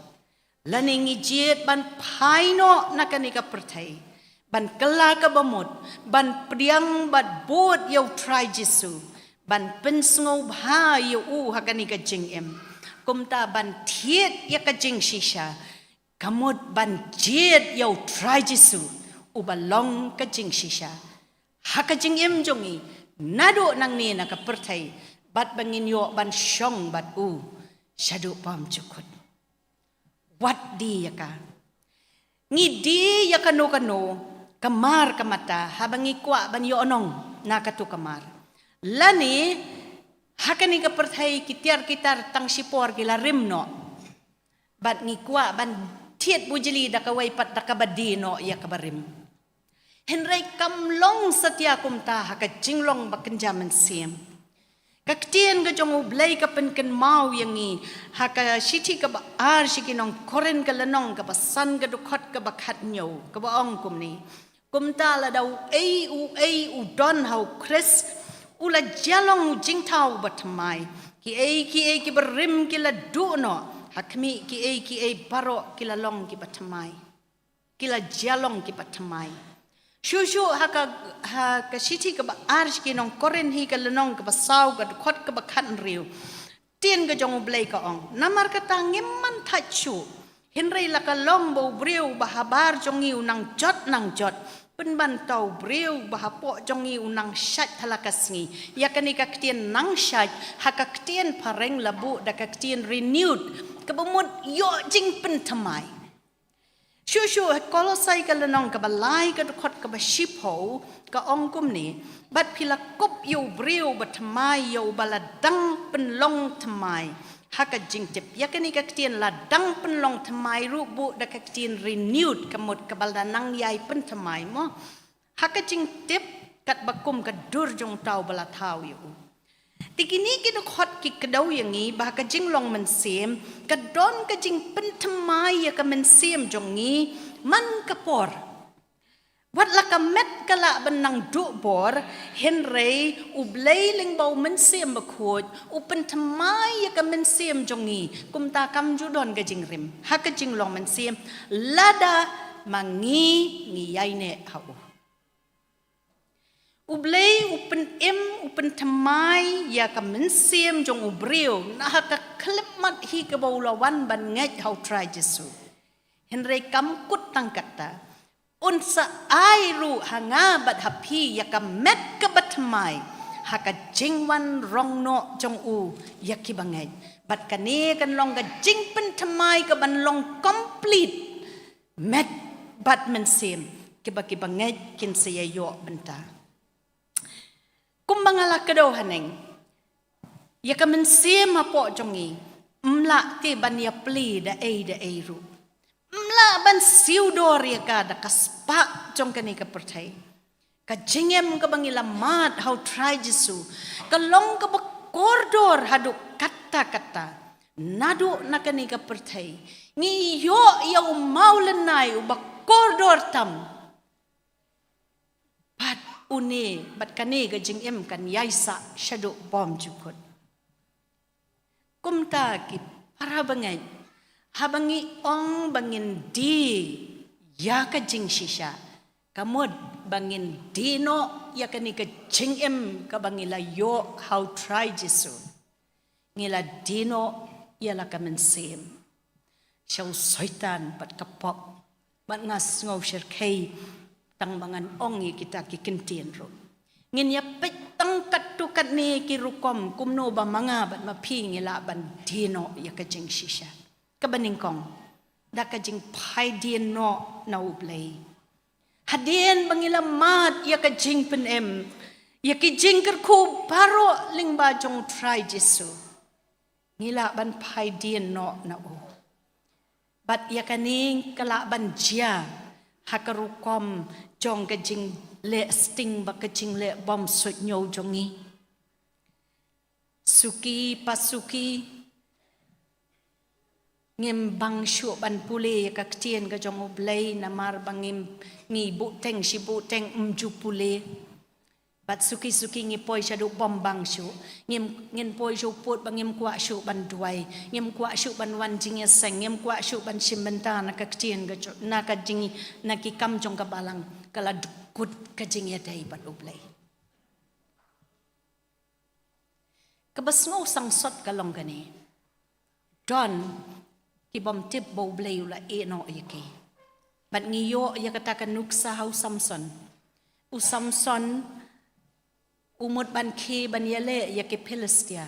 lane ngi jied ban phai noh na kane ka pyrthei, ban kylla kaba mut, ban pdiang bad bud ïa U Trai Jisu, ban pynsngewbha ïa u ha kane ka jingim. Kumta ban thied ïa ka jingshisha, ka mut ban jied ïa U Trai Jisu, uba long ka jingshisha ha ka jingim jong ngi, naduh nangne na ka pyrthei, bad ba ngin ïoh ban shong bad u shaduh bymjukut. Wat die ïa ka. Ngi die ïa kano kano ka mar ka mata haba ngi kwah ban ïohnong na kato ka mar. Lane ha kane ka pyrthei ki tiar ki tar tang shipor ki la rim noh. Bad ngi kwah ban thied bujli da kawei pat da kaba die noh ïa kaba rim. Hynrei kam long satia kumta ha ka jinglong ba kynja mynsiem. Ka ktien ka jong U Blei ka pynkynmaw ïa ngi ha ka shithi kaba ar sha ki nong Korinth ka lynnong kaba san ka dkhot kaba khathynñiew kaba ong kumne. Kumta lada uei uei u don ha U Khrist, u la jia long u jingthaw ba thymmai. Kiei kiei kiba rim ki la duh noh, ha khmih kiei kiei baroh ki la long kiba thymmai. Ki la jia long kiba thymmai. Shuh shuh ha ka, ha ka shithi kaba ar sha ki nong Korinth hi ka lynnong kaba saw ka dkhot kaba khathynriew. Ktien ka jong U Blei ka ong. Namar kata ngim man thait shuh. Hynrei la ka long ba u briew ba habar jong ngi u nang jot nang jot. Pynban uta u briew ba hapoh jong ngi u nang shait ha la ka sngi. Ïa kane ka ktien nang shait ha ka ktien phareng la buh da ka ktien renewed. Kaba mut ïoh jingpynthymmai. Shuh shuh ha Kolosai ka lynnong kaba lai ka dkhot kaba shiphew ka ong kumne, bad phi la kup ïa u briew ba thymmai ïa uba la dang pynlong thymmai ha ka jingtip. Ïa kane ka ktien la dang pynlong thymmai ruh buh da ka ktien renewed ka mut kaba la nang ïai pynthymmai mo. Ha ka jingtip katba kum ka dur jong uta uba la thaw ïa u. Te kine ki dkhot ki kdew ïa ngi ba ha ka jinglong mynsiem ka don ka jingpynthymmai ïa ka mynsiem jong ngi man ka por. Wat la ka met ka lah ban nang duh bor, hynrei U Blei lyngba U Mynsiem Bakhuid u pynthymmai ïa ka mynsiem jong ngi, kumta kam ju don ka jingrim ha ka jinglong mynsiem lada ma ngi ngi ïaineh ha u. U Blei u pynim, u pynthymmai ïa ka mynsiem jong u briew na ha ka khyllipmat hi kaba u la wan ban ngeit ha U Trai Jisu. Hynrei kam kut tang katta, un sa ai ruh ha nga bad ha phi ïa ka met kaba thymmai ha ka jingwan rong noh jong u ïa kiba ngeit. Bad kane kan long ka jingpynthymmai kaban long complete met bad mynsiem kiba, kiba ngeit kin sa ïa ïoh bynta. Kumba nga la kdew haneng, ïa ka mynsiem hapoh jong ngi ym lah te ban ïa plie da ei da ei ruh. Ym lah ban siew dor ïa ka da ka spah jong kane ka pyrthei. Ka jingim kaba ngi la mad ha U Trai Jisu ka long kaba kordor haduh katta katta. Naduh na kane ka pyrthei ngi ïoh ïa u mawlynnai uba kordor tam. Bad une, bad kane ka jingim kan ïai sah shaduh bymjukut. Kumta ki para bangeit, haba ngi ong ba ngin die ïa ka jingshisha, ka mut ba ngin die noh ïa kane ka jingim kaba ngi la ïoh ha U Trai Jisu. Ngi la die noh ïa la ka mynsiem sha u Soitan bad ka pop. Bad nga sngew shyrkhei tang ba ngan ong ïa kita ki kyntien ruh. Ngin ïa peit tang katto katne ki rukom kumno ba ma nga bad ma phi ngi lah ban die noh ïa ka jingshisha. Kaba nyngkong, da ka jingphai dien noh na U Blei. Hadien ba ngi la mad ïa ka jingpynim, ïa ki jingkyrkhu baroh lyngba jong U Trai Jisu, ngi lah ban phai dien noh na u. Bad ïa kane ka lah ban jia ha ka rukom jong ka jingleh sting bad ka jingleh bymsuidñiew jong ngi. Suki pa suki, ngim bang shuh ban pule ïa ka ktien ka jong U Blei namar ba ngim, ngi buhteng shi buhteng ym ju pule. Bad suki suki ngi poi shaduh bym bang shuh. Ngim, ngin poi shuh put ba ngim kwah shuh ban duwai. Ngim kwah shuh ban wan jingïaseng. Ngim kwah shuh ban shim bynta na ka ktien ka jong, na ka jing, na ki kam jong ka balang. ka la dkut ka jingïadei bad U Blei. Kaba sngew sangsot ka long kane. Don ki bym tip ba U Blei u la ïehnoh ïa ki. Bad ngi ïoh ïa kata ka nuksa ha u Samson. U Samson u mut ban khie ban ïaleh ïa ki Philistia.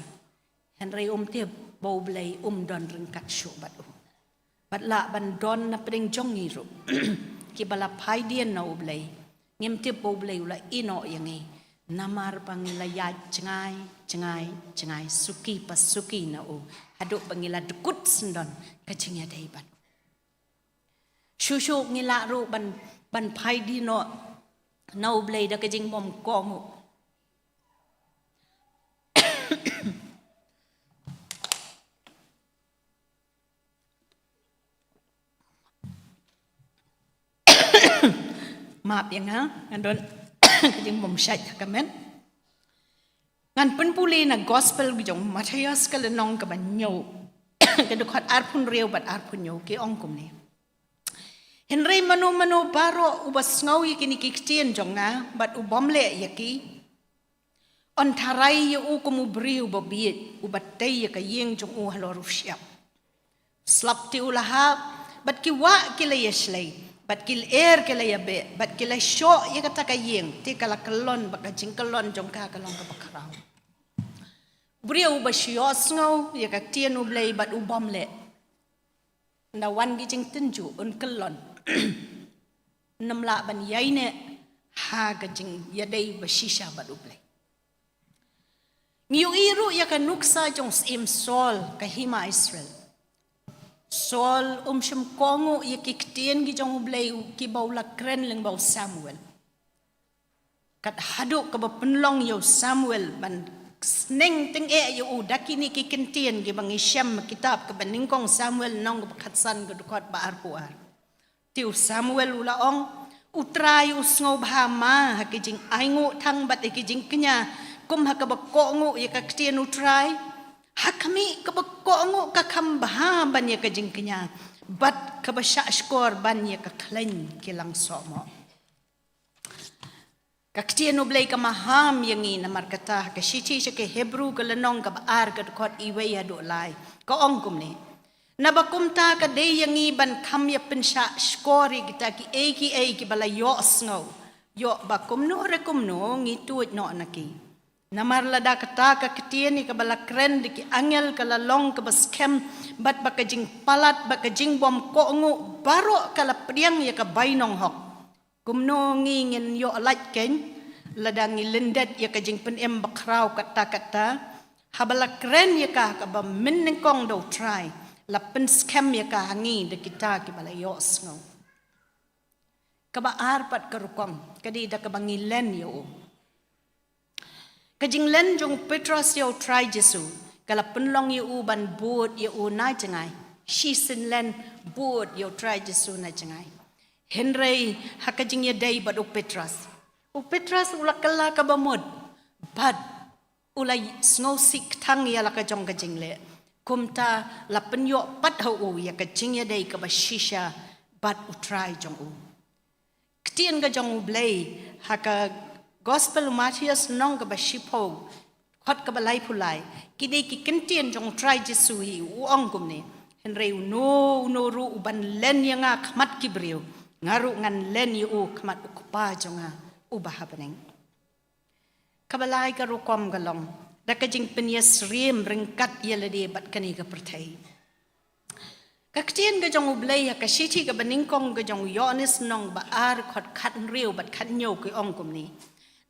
Hynrei um tip ba U Blei um don ryngkat shuh bad u. Bad lah ban don na pdeng jong ngi ruh kiba la phai dien na U Blei. Ngim tip ba U Blei u la ïehnoh ïa ngi. Namar ba ngi la ïaid jngai, jngai, jngai, suki pa suki na u. Haduh ba ngi la dkut syndon ka jingïadei bad u. Shuh shuh ngi lah ruh ban, ban phai dien noh na U Blei da ka jingbymkohnguh. Map ïa nga, nga don ka jingbymshait ha ka met. Ngan pynpule na gospel ka jong u Mathaios ka lynnong kaba hynñiew, ka dkhot arphew hynriew bad arphew hynñiew, ki ong kumne. Hynrei mano mano baroh uba sngew ïa kine ki ktien jong nga bad u bym leh ïa ki, yn tharai ïa u kum u briew babieit uba tei ïa ka ïing jong u halor u shyiap. Slap te u la hap, bad ki wah ki la ïashlei, bad ki lyer ki la ïabeh, bad ki la shoh ïa kata ka ïing, te ka la kyllon, bad ka jingkyllon jong ka ka long kaba khraw. U briew uba shu ïohsngew ïa ka ktien U Blei bad u bym leh, ynda wan ki jingtynjuh un kyllon. Ym lah ban ïaineh ha ka jingïadei ba shisha bad U Blei. Ngi ïohi ruh ïa ka nuksa jong u syiem Saul, ka hima Israel. Saul um shym kohnguh ïa ki ktien ki jong U Blei kiba u la kren lyngba u Samuel. Kat haduh kaba pynlong ïa u Samuel ban sneng tyngeh ïa u da kine ki ktien kiba ngi shem ha kitab kaba nyngkong Samuel lynnong kaba khatsan ka dkhot ba arphew ar. Te u Samuel u la ong, U Trai u sngewbha ma ha ki jingainguh thang bad ha ki jingkñia, kum ha kaba kohnguh ïa ka ktien U Trai? Ha khmih, kaba kohnguh ka kham bha ban ïa ka jingkñia, bad kaba shahshkor ban ïa ka khleiñ ki langsohmoh. Ka ktien U Blei ka maham ïa ngi namar kata ha ka shithi sha ki Hebru ka lynnong kaba ar ka dkhot iwei haduh lai, ka ong kumne. Naba kumta ka dei ïa ngi ban kham ïa pynshahshkor ïa kita kiei kiei kiba la ïohsngew, ïoh ba kumno re kumno ngi tuid noh na ki. Namar lada kata ka ktien ïa kaba la kren da ki angel ka la long kaba skhem, bad ba ka jingpalat bad ka jingbymkohnguh baroh ka la pdiang ïa ka bainong hok, kumno ngi ngin ïoh lait keiñ lada ngi lyndet ïa ka jingpynim bakhraw katta katta, haba la kren ïa ka ha kaba mynnyngkong da U Trai, la pynskhem ïa ka ha ngi da kita kiba la ïohsngew. Kaba ar pat ka rukom ka dei da kaba ngi len ïa u. Ka jinglen jong u Petros ïa U Trai Jisu ka la pynlong ïa u ban bud ïa u na jngai. Shisien len bud ïa U Trai Jisu na jngai. Hynrei ha ka jingïadei bad u Petros, u Petros u la kylla kaba mut, bad u la sngewsih kthang ïa la ka jong ka jingleh. Kumta la pynïoh pat ha u ïa ka jingïadei kaba shisha bad U Trai jong u. Ktien ka jong U Blei ha ka Gospel u Mathaios lynnong kaba shiphew, dkhot kaba laiphew lai, ki dei ki ktien jong U Trai Jisu hi, u ong kumne. Hynrei uno uno ruh uban len ïa nga khmat ki briew, nga ruh ngan len ïa u khmat U Kpa jong nga uba ha bneng. Kaba lai ka rukom ka long da ka jingpynïasyriem ryngkat ïa lade bad kane ka pyrthei. Ka ktien ka jong U Blei ha ka shithi kaba nyngkong ka jong u Ïoannis lynnong ba ar, dkhot khathynriew bad khathynñiew ki ong kumne.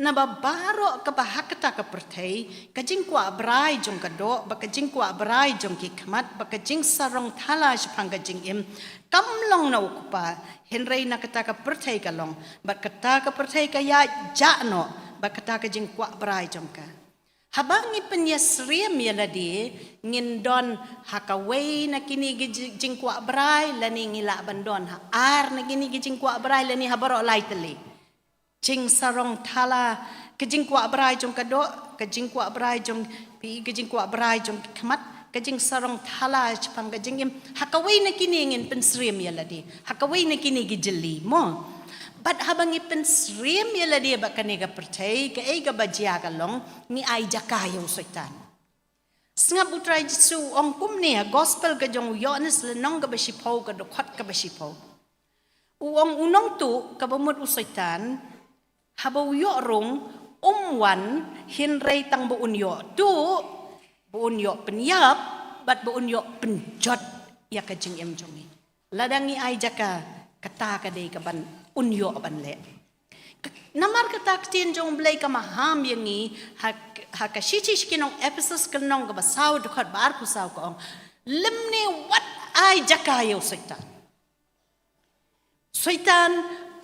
Naba baroh kaba ha kata ka pyrthei, ka jingkwah brai jong ka doh, bad ka jingkwah brai jong ki khmat, bad ka jingsarong thala shaphang ka jingim, kam long na U Kpa, hynrei na kata ka pyrthei ka long, bad kata ka pyrthei ka ïaid jah noh bad kata ka jingkwah brai jong ka. Haba ngi pynïasyriem ïa lade, ngin don ha kawei na kine ki ji-, jingkwah brai, lane ngi lah ban don ha ar na kine ki jingkwah brai, lane ha baroh lai tylli. Jingsarong thala, ka jingkwah brai jong ka doh, ka jingkwah brai jong, ka jingkwah brai jong ki khmat, Ka jingsarong thala shaphang ka jingim. Ha kawei na kine ngin pynsyriem ïa lade. Ha kawei na kine ki jylli mo. Bad haba ngi pynsyriem ïa lade bad kane ka pyrthei, kaei kaba jia ka long, ngi ai jaka ïa u Soitan. Sngap u Trai Jisu u ong kumne ha gospel ka jong u Ïoannis lynnong kaba shiphew ka dkhot kaba shiphew. U ong u nongtuh kaba mut u Soitan, haba u ïoh rung, um wan, hynrei tang ba un ïoh tuh, ba un ïoh pynïap, bad ba un ïoh pynjot ïa ka jingim jong ngi. Lada ngi ai jaka, kata ka dei kaban un ïoh ban leh. K-, namar kata ka ktien jong u Blei ka maham ïa ngi, ha, ha ka shithi sha ki nong Ephesus ka lynnong kaba saw dkhot ba arphew saw ka ong. Lymne wat ai jaka ïa u Soitan. Soitan,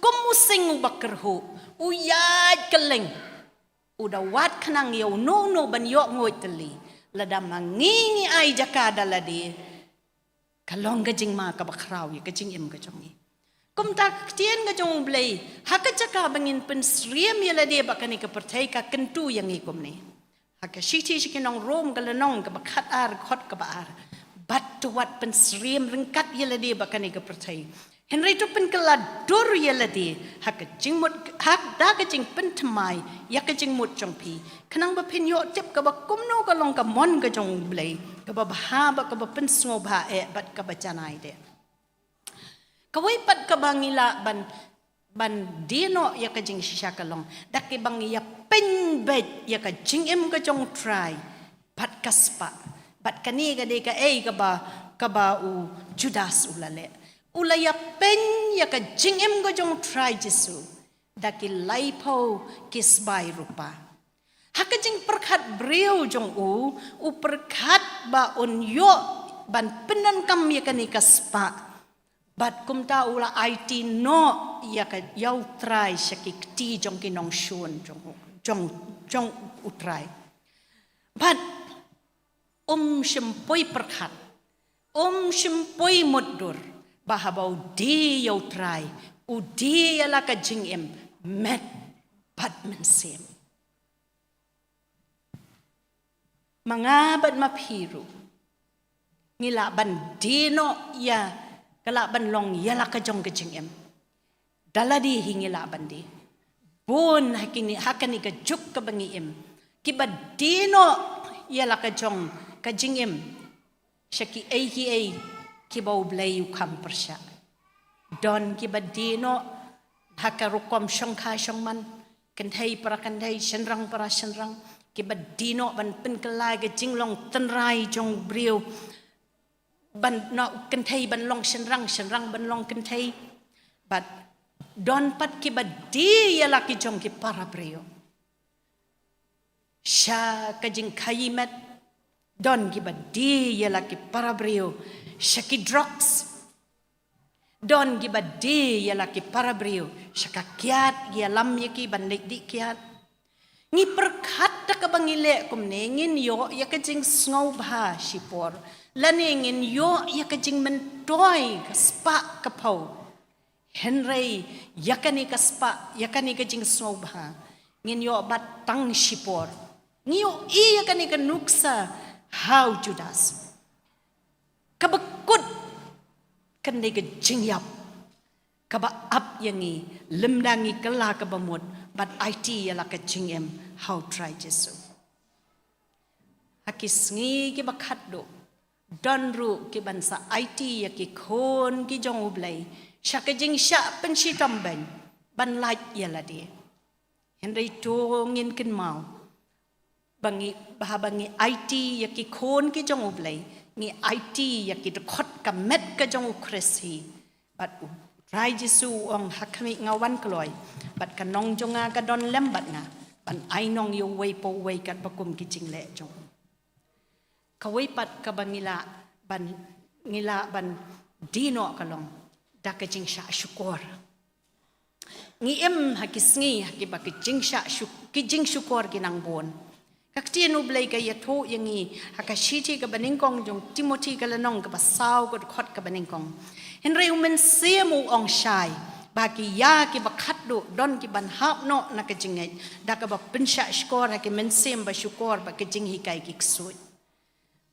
kum u sing uba kyrhuh, u ïaid kylleng. U da wad khnang ïa uno uno ban ïoh nguid tylli. Lada ma ngi ngi ai jaka da lade, ka long ka jingma kaba khraw ïa ka jingim ka jong ngi. Kumta ka ktien ka jong u Blei, ha ka jaka ba ngin pynsyriem ïa lade bad kane ka pyrthei, ka kyntu ïa ngi kumne. Ha ka shithi sha ki nong Rom ka lynnong kaba khatar, dkhot kaba ar. Bad to wat pynsyriem ryngkat ïa lade bad kane ka pyrthei. Hynrei to pynkylla dur ïa lade ha ka jingmut, ha da ka jingpynthymmai ïa ka jingmut jong phi. Khnang ba phin ïoh tip kaba kumno ka long ka mon ka jong u Blei, kaba bha bad kaba pynsngewbha eh bad kaba janai deh. Kawei pat kaba ngi lah ban, ban die noh ïa ka jingshisha ka long da kiba ngi ïa pynbeit ïa ka jingim ka jong u Trai bad ka spah. Bad kane ka dei kaei kaba, kaba u Judas u la leh. U la ïa pyn ïa ka jingim ka jong u Trai Jisu da ki laiphew ki sbai rupa. Ha ka jingpyrkhat briew jong u, u pyrkhat ba un ïoh ban pyndonkam ïa kane ka spah. Bad kumta u la aiti noh ïa ka, ïa u Trai sha ki kti jong ki nongshun jong, jong, jong u Trai. Bad um shym poi pyrkhat, um shym poi mutdur ba haba u die ïa u Trai, u die ïa la ka jingim met bad mynsiem. Ma nga bad ma phi ruh ngi lah ban die noh ïa, ka lah ban long ïa la ka jong ka jingim. Da lade hi ngi lah ban die. Bun ha kine, ha kane ka juk kaba ngi im, kiba die noh ïa la ka jong ka jingim sha kiei kiei kiba u Blei u kham pyrshah. Don kiba die noh ha ka rukom shongkha shongman, kynthei para kynthei, shynrang para shynrang, kiba die noh ban pynkylla ka jinglong tynrai jong u briew. Ban, noh, kynthei ban long shynrang, shynrang ban long kynthei. Bad don pat kiba die ïa la ki jong ki para briew sha ka jingkhaïi met. Don kiba die ïa la ki para briew sha ki drugs. Don kiba die ïa la ki para briew sha ka kiad, ïalam ïa ki ban leit dih kiad. Ngi pyrkhat da kaba ngi leh kumne, ngin ïoh ïa ka jingsngewbha shipor, lane ngin ïoh ïa ka jingmyntoi ka spah ka phew. Hynrei ïa kane ka spah, ïa kane ka jingsngewbha, ngin ïoh bad tang shipor. Ngi ïohi ïa kane ka nuksa ha u Judas. Kaba kut, kane ka jingïap kaba ap ïa ngi lymda ngi kylla kaba mut bad aiti ïa la ka jingim ha u Trai Jisu. Ha ki sngi kiba khatduh, don ruh kiban sa aiti ïa ki khun ki jong u Blei sha ka jingshah pynshitom beiñ ban lait ïa lade. Hynrei to ngin kynmaw ba ngi, ba haba ngi aiti ïa ki khun ki jong u Blei, ngi aiti ïa ki dkhot ka met ka jong u Khrist hi. Bad u Trai Jisu u ong, ha khmih nga wan kloi, bad ka nong jong nga ka don lem bad nga, ban ainong ïa uwei pa uwei katba kum ki jingleh jong u. Kawei pat kaba ngi lah ban, ngi lah ban die noh ka long da ka jingshah shukor. Ngi im ha ki sngi ha kiba ki jingshah shuk-, ki jingshukor ki nang bun. Ka ktien u Blei ka ïathuh ïa ngi ha ka shithi kaba nyngkong jong u Timothi ka lynnong kaba saw ka dkhot kaba nyngkong. Hynrei u Mynsiem u ong shai ba ha ki ïa kiba khatduh don kiban hap noh na ka jingngeit da kaba pynshah shukor ha ki mynsiem ba shukor bad ki jinghikai ki ksuid.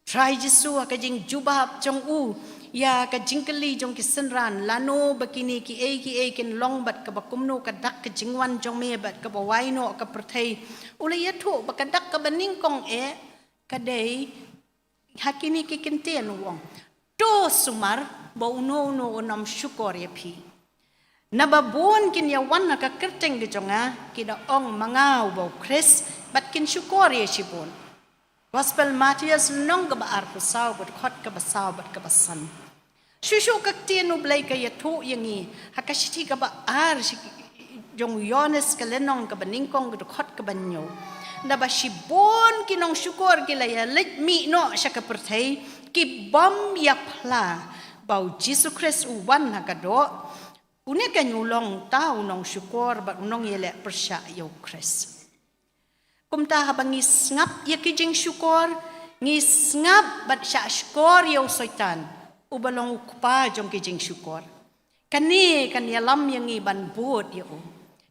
Trai Jisu ha ka jingjubab jong u ïa ka jingkylli jong ki synran, lano ba kine kiei kiei kin long bad kaba kumno ka dak ka jingwan jong me bad kaba wai noh ka pyrthei. U la ïathuh ba ka dak kaba nyngkong eh ka dei ha kine ki kyntien, u ong, to sumar ba uno uno un ym shukor ïa phi. Naba bun kin ïa wan ha ka kyrteng ka jong nga, ki da ong ma nga uba u Khrist, bad kin shukor ïa shibun. Gospel Mathaios lynnong kaba arphew saw, ka dkhot kaba saw bad kaba san. Shuh shuh ka ktien U Blei ka ïathuh ïa ngi ha ka shithi kaba ar shi-, jong u Ïoannis ka lynnong kaba nyngkong, ka dkhot kaba hynñiew. Naba shibun ki nongshukor ki la ïa leit mih noh sha ka pyrthei, ki bym ïa phla ba u Jisu Khrist u wan ha ka doh. Une keiñ u long uta u nongshukor bad u nongïaleh pyrshah ïa u Khrist. Kumta haba ngi sngap ïa ki jingshukor, ngi sngap bad shah shukor ïa u Soitan, uba long u kpa jong ki jingshukor. Kane kan ïalam ïa ngi ban bud ïa u.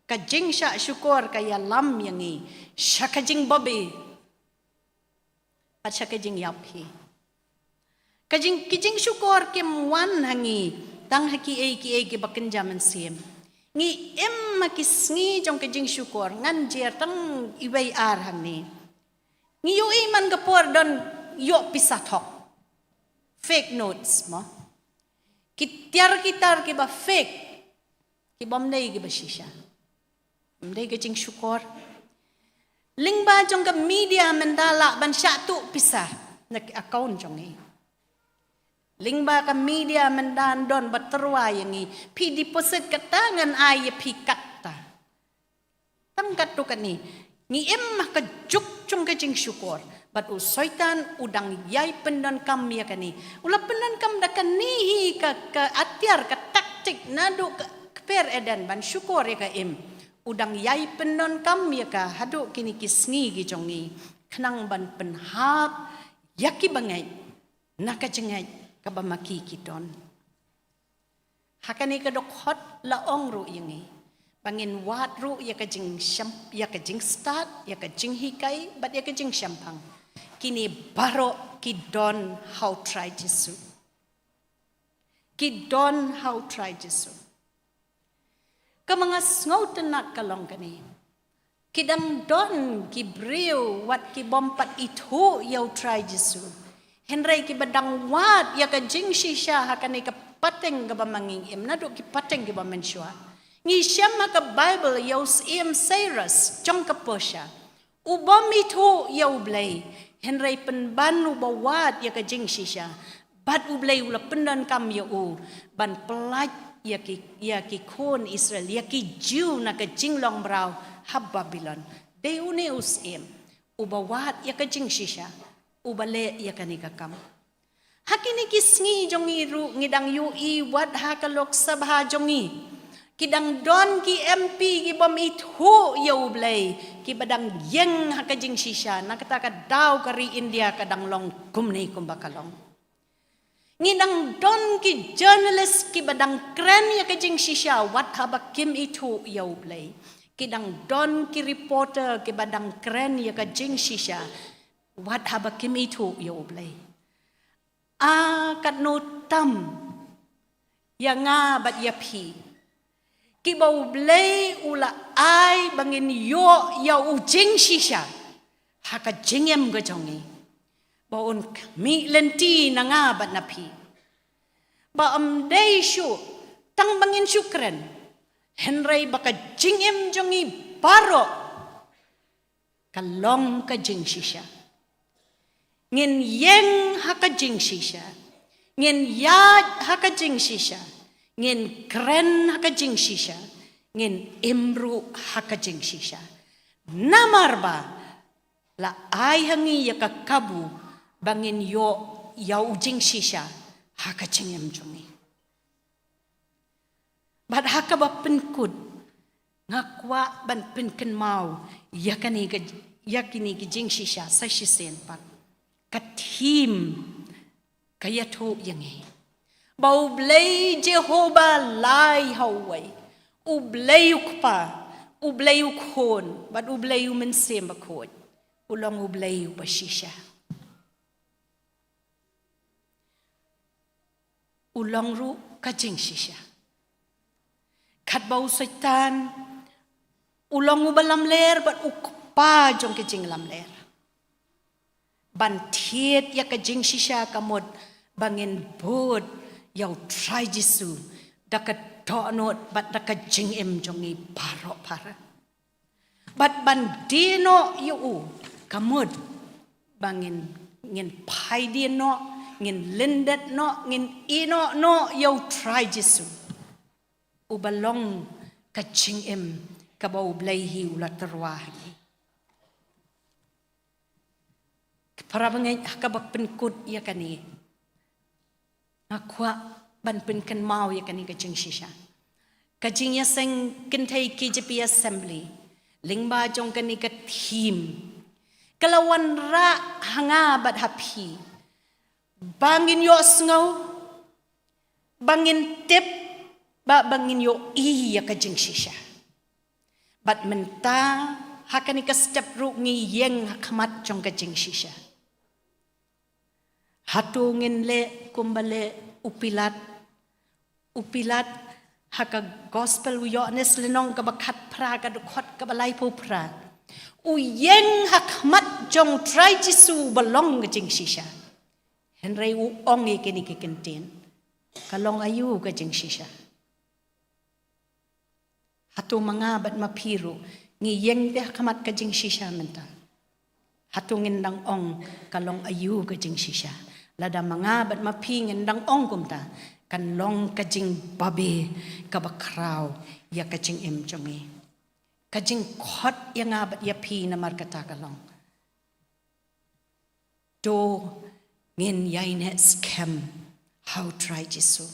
Ka jingshah shukor ka ïalam ïa ngi sha ka jingbabe bad sha ka jingïap hi. Ka jing, ki jingshukor kim wan ha ngi tang ha kiei kiei kiba kynja mynsiem. Ngi im ha ki sngi jong ka jingshukor, ngan jer tang iwei ar hangne. Ngi ïohi man ka por don ïoh pisa thok, fake notes mo. Ki tiar ki tar kiba fake, ki bym dei kiba shisha. Ym dei ka jingshukor. Lyngba jong ka media mynta lah ban shah tuh pisa na ka account jong ngi. Lyngba ka media mynta don ba tyrwa ïa ngi, phi deposit kata ngan ai ïa phi katta. Tang katto katne, ngi im ha ka juk jong ka jingshukor. Bad u Soitan u dang ïai pyndonkam ïa kane. U la pyndonkam da kane hi ka, ka atiar, ka taktik naduh ka kper Eden ban shukor ïa ka im. U dang ïai pyndonkam ïa ka haduh kine ki sngi ki jong ngi, khnang ban pynhap ïa kiba ngeit na ka jingngeit kaba ma ki ki don. Ha kane ka dkhot la ong ruh ïa ngi ba ngin wad ruh ïa ka jingsham, ïa ka jingstad, ïa ka jinghikai bad ïa ka jingshemphang. Kine baroh ki don ha u Trai Jisu. Ki don ha u Trai Jisu. Kaba nga sngewtynnat ka long kane. Ki dang don ki briew wat ki bym pat ithuh ïa u Trai Jisu. Hynrei kiba dang wad ïa ka jingshisha ha kane ka pateng kaba ma ngi im naduh ki pateng kiba mynshuwa. Ngi shem ha ka Baibl ïa u Syiem Cyrus jong ka Persia. U bym ithuh ïa u Blei, hynrei pynban uba wad ïa ka jingshisha. Bad u Blei u la pyndonkam ïa u ban pyllait ïa ki, ïa ki khun Israel, ïa ki Jiw na ka jinglong mraw ha Babilon. Dei une u Syiem uba wad ïa ka jingshisha, uba leh ïa kane ka kam. Ha kine ki sngi jong ngi ruh ngi dang ïohi wat ha ka Lok Sabha jong ngi. Ki dang don ki M P ki bym ithuh ïa u Blei, kiba dang ïeng ha ka jingshisha, na kata ka daw ka ri India ka dang long kumne kumba ka long. Ngi dang don ki journalist kiba dang kren ïa ka jingshisha wat haba kim ithuh ïa u Blei. Ki dang don ki reporter kiba dang kren ïa ka jingshisha wat haba kim ithuh ïa u Blei. A katno tam ïa nga bad ïa phi, kiba u Blei u la ai ba ngin ïoh ïa u jingshisha ha ka jingim ka jong ngi, ba un khmih lynti na nga bad na phi. Ba ym dei shuh tang ba ngin shu kren, hynrei ba ka jingim jong ngi baroh ka long ka jingshisha. Ngin ïeng ha ka jingshisha. Ngin ïaid ha ka jingshisha. Ngin kren ha ka jingshisha. Ngin im ruh ha ka jingshisha. Namar ba la ai ha ngi ïa ka kabu ba ngin ïoh ïa u jingshisha ha ka jingim jong ngi. Bad ha kaba pynkut, nga kwah ban pynkynmaw ïa kane ka, ïa kine ki jingshisha sa shisien pat. Ka theme ka ïathuh ïa ngi ba u Blei Jehobah Lai ha uwei, u Blei u Kpa, u Blei u Khun bad u Blei u Mynsiem Bakhuid, u long u Blei uba shisha. u long ruh ka jingshisha. Katba u Soitan u long uba lamler bad u kpa jong ka jinglamler. Ban thied ïa ka jingshisha ka mut ba ngin bud ïa u Trai Jisu da ka dohnud bad da ka jingim jong ngi baroh para. Bad ban die noh ïa u ka mut ba ngin, ngin phai die noh, ngin lyndet noh, ngin ïehnoh noh ïa u Trai Jisu. Uba long ka jingim kaba U Blei hi u la tyrwa ha ngi. Para bangeit, ha kaba pynkut ïa kane, nga kwah ban pynkynmaw ïa kane ka jingshisha. Ka jingïaseng kynthei K J P Assembly lyngba jong kane ka theme ka la wanrah ha nga bad ha phi ba ngin ïohsngew, ba ngin tip, ba, ba ngin ïohi ïa ka jingshisha. Bad mynta ha kane ka step ruh ngi ïeng ha khmat jong ka jingshisha. Hato ngin leh kumba leh u Pilat? U Pilat ha ka Gospel u Ïoannis lynnong kaba khatphra, ka dkhot kaba laiphew phra. U ïeng ha khmat jong Trai Jisu uba long ka jingshisha. Hynrei u ong ïa kine ki kyntien. Ka long aïu ka jingshisha? Hato ma nga bad ma phi ruh ngi ïeng te ha khmat ka jingshisha mynta? Hato ngin dang ong ka long aïu ka jingshisha? Lada ma nga bad ma phi ngin dang ong kumta, kan long ka jingbabe kaba khraw ïa ka jingim jong ngi. Ka jingkhot ïa nga bad ïa phi namar kata ka long, to ngin ïaineh skhem ha u Trai Jisu,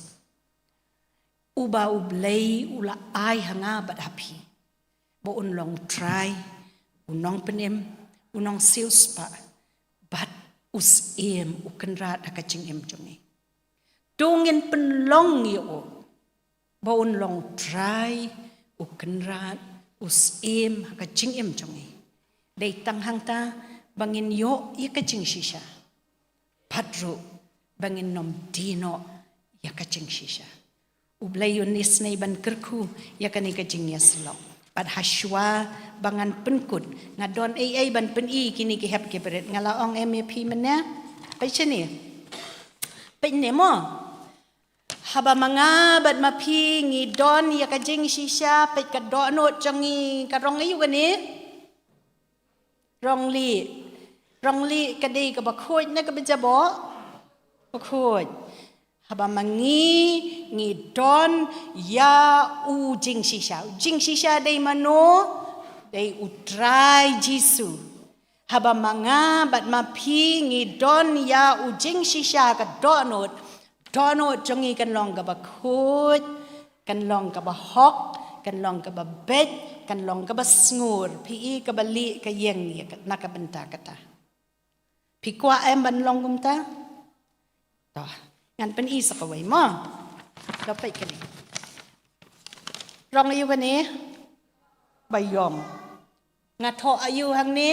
uba U Blei u la ai ha nga bad ha phi, ba un long u Trai, u Nongpynim, u Nongsiewspah, bad u Syiem, u Kynrad ha ka jingim jong ngi. To ngin pynlong ïa u ba un long u Trai, u Kynrad, u Syiem ha ka jingim jong ngi. Dei tang hangta ba ngin ïoh ïa ka jingshisha, bad ruh ba ngin nym die noh ïa ka jingshisha. U Blei un isynei ban kyrkhu ïa kane ka jingïasyllok. Bad ha shuwa ba ngan pynkut, nga don ei ei ban pyni kine ki hep ki barit. Nga la ong em ïa phi mynne? Peit shane. Peit ne mo. Haba ma nga bad ma phi ngi don ïa ka jingshisha, peit ka dohnud jong ngi ka rong aïu kane? Rong lieh. Rong lieh ka dei kaba khuid ne kaba jaboh? Ba khuid. Haba ma ngi ngi don ïa u jingshisha. U jingshisha dei mano? Dei u Trai Jisu. Haba ma nga bad ma phi ngi don ïa u jingshisha ka dohnud, dohnud jong ngi kan long kaba khuid, kan long kaba hok, kan long kaba beit, kan long kaba sngur. Phi i kaba lieh ka ïeng ïa ka, na ka bynta kata. Phi kwah em ban long kumta? To, ngan pyni sa kawei mo. To peit kane. Rong aïu kane? Ba ïong. Nga thoh aïu hangne?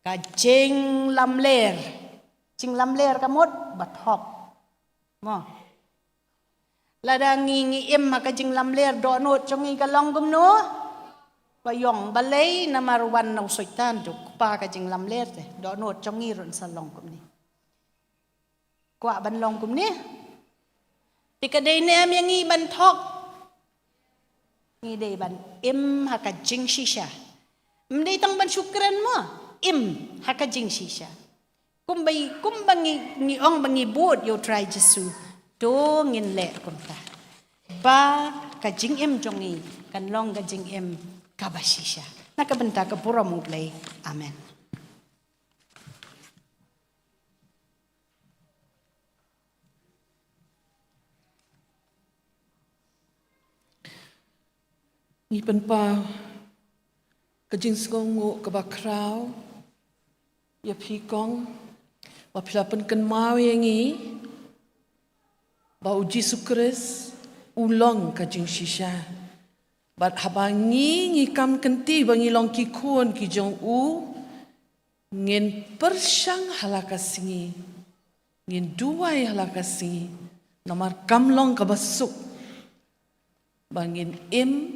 Ka jinglamler. Jinglamler ka mut ba thok. Mo. Lada ngi ngi im ha ka jinglamler, dohnud jong ngi ka long kumno? Ba ïong. Balei? Namar wan na u Soitan, u kpa ka jinglamler te. Dohnud jong ngi ruh yn sa long kumne. Kwah ban long kumne? Te ka dei ne em ïa ngi ban thok? Ngi dei ban im ha ka jingshisha. Ym dei tang ban shu kren mo, im ha ka jingshisha. Kumba, kumba ngi, ngi ong ba ngi bud ïa u Trai Jisu, to ngin leh kumta. Ba ka jingim jong ngi kan long ka jingim kaba shisha. Na ka bynta ka burom U Blei. Amen. Ngi pynpaw ka jingsngewnguh kaba khraw ïa phi kong, ba phi la pynkynmaw ïa ngi ba u Jisu Khrist u long ka jingshisha. Bad haba ngi, ngi kam kynti ba ngi long ki khun ki jong u, ngin pyrshang ha la ka sngi, ngin duwai ha la ka sngi, Namar kam long kaba suk ba ngin im,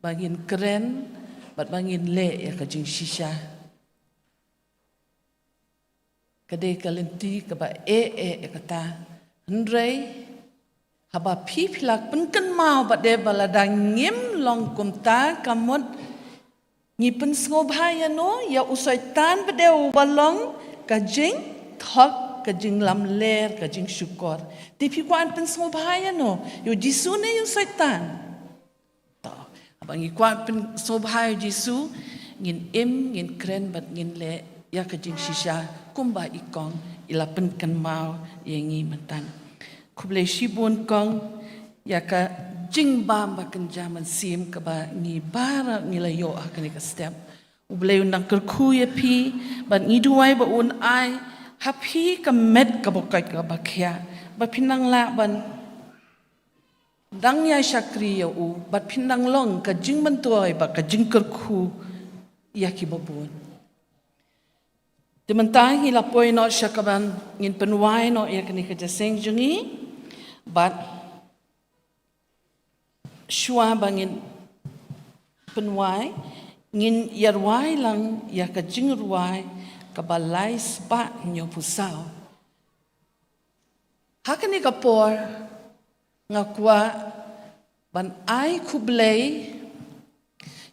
ba ngin kren, bad ba ngin leh ïa ka jingshisha. Ka dei ka lynti kaba eh eh ïa kata. Hynrei haba phi phi la pynkynmaw ba dei ba lada ngim long kumta ka mut ngi pynsngewbha ïano? Ïa u Soitan ba dei uba long ka jingthok, ka jinglamler, ka jingshukor. Te phi kwah pynsngewbha ïano? Ïa u Jisu ne ïa u Soitan? To, haba ngi kwah pynsngewbha ïa u Jisu, ngin im, ngin kren bad ngin leh ïa ka jingshisha kumba i kong i la pynkynmaw ïa ngi mynta. Khublei shibun kong ïa ka jingbam ba kynja mynsiem kaba ngi baroh ngi la ïoh ha kane ka step. U Blei un nang kyrkhu ïa phi bad ngi duwai ba un ai ha phi ka met kaba koit kaba khiah ba phin nang lah ban dang ïa shakri ïa u bad phin nang long ka jingmyntoi bad ka jingkyrkhu ïa kiba bun. Te mynta ngi la poi noh sha kaban ngin pynwai noh ïa kane ka jingïaseng jong ngi. Bad shuwa ba ngin pynwai, ngin ïa rwai lang ïa ka jingrwai kaba lai spah hynñiewphew saw. Ha kane ka por nga kwah ban ai khublei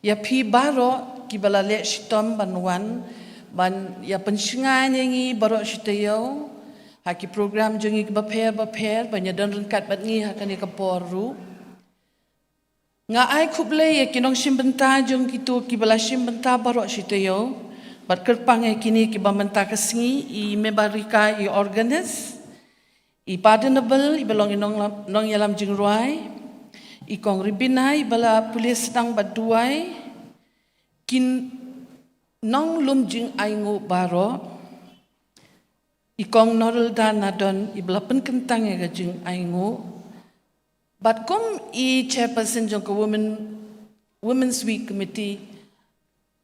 ïa phi baroh kiba la leh shitom ban wan ban ïa pynshngaiñ ïa ngi baroh shi taïew ha ki program jong ngi kiba pher ba pher, ban ïa don ryngkat bad ngi ha kane ka por ruh. Nga ai khublei ïa ki nongshim bynta jong kito kiba la shim bynta baroh shi taïew bad kyrpang ïa kine kiba mynta ka sngi, i Mebarika, i organist, i Pa Denable iba long i nong, nongïalam jingrwai, i Kong Ribina iba la pule sdang bad duwai, ki nonglum jingainguh baroh, i Kong Norelda Nadon iba la pynkyntang ïa ka jingainguh. Bad kum i chairperson jong ka Women, Women's Week Committee,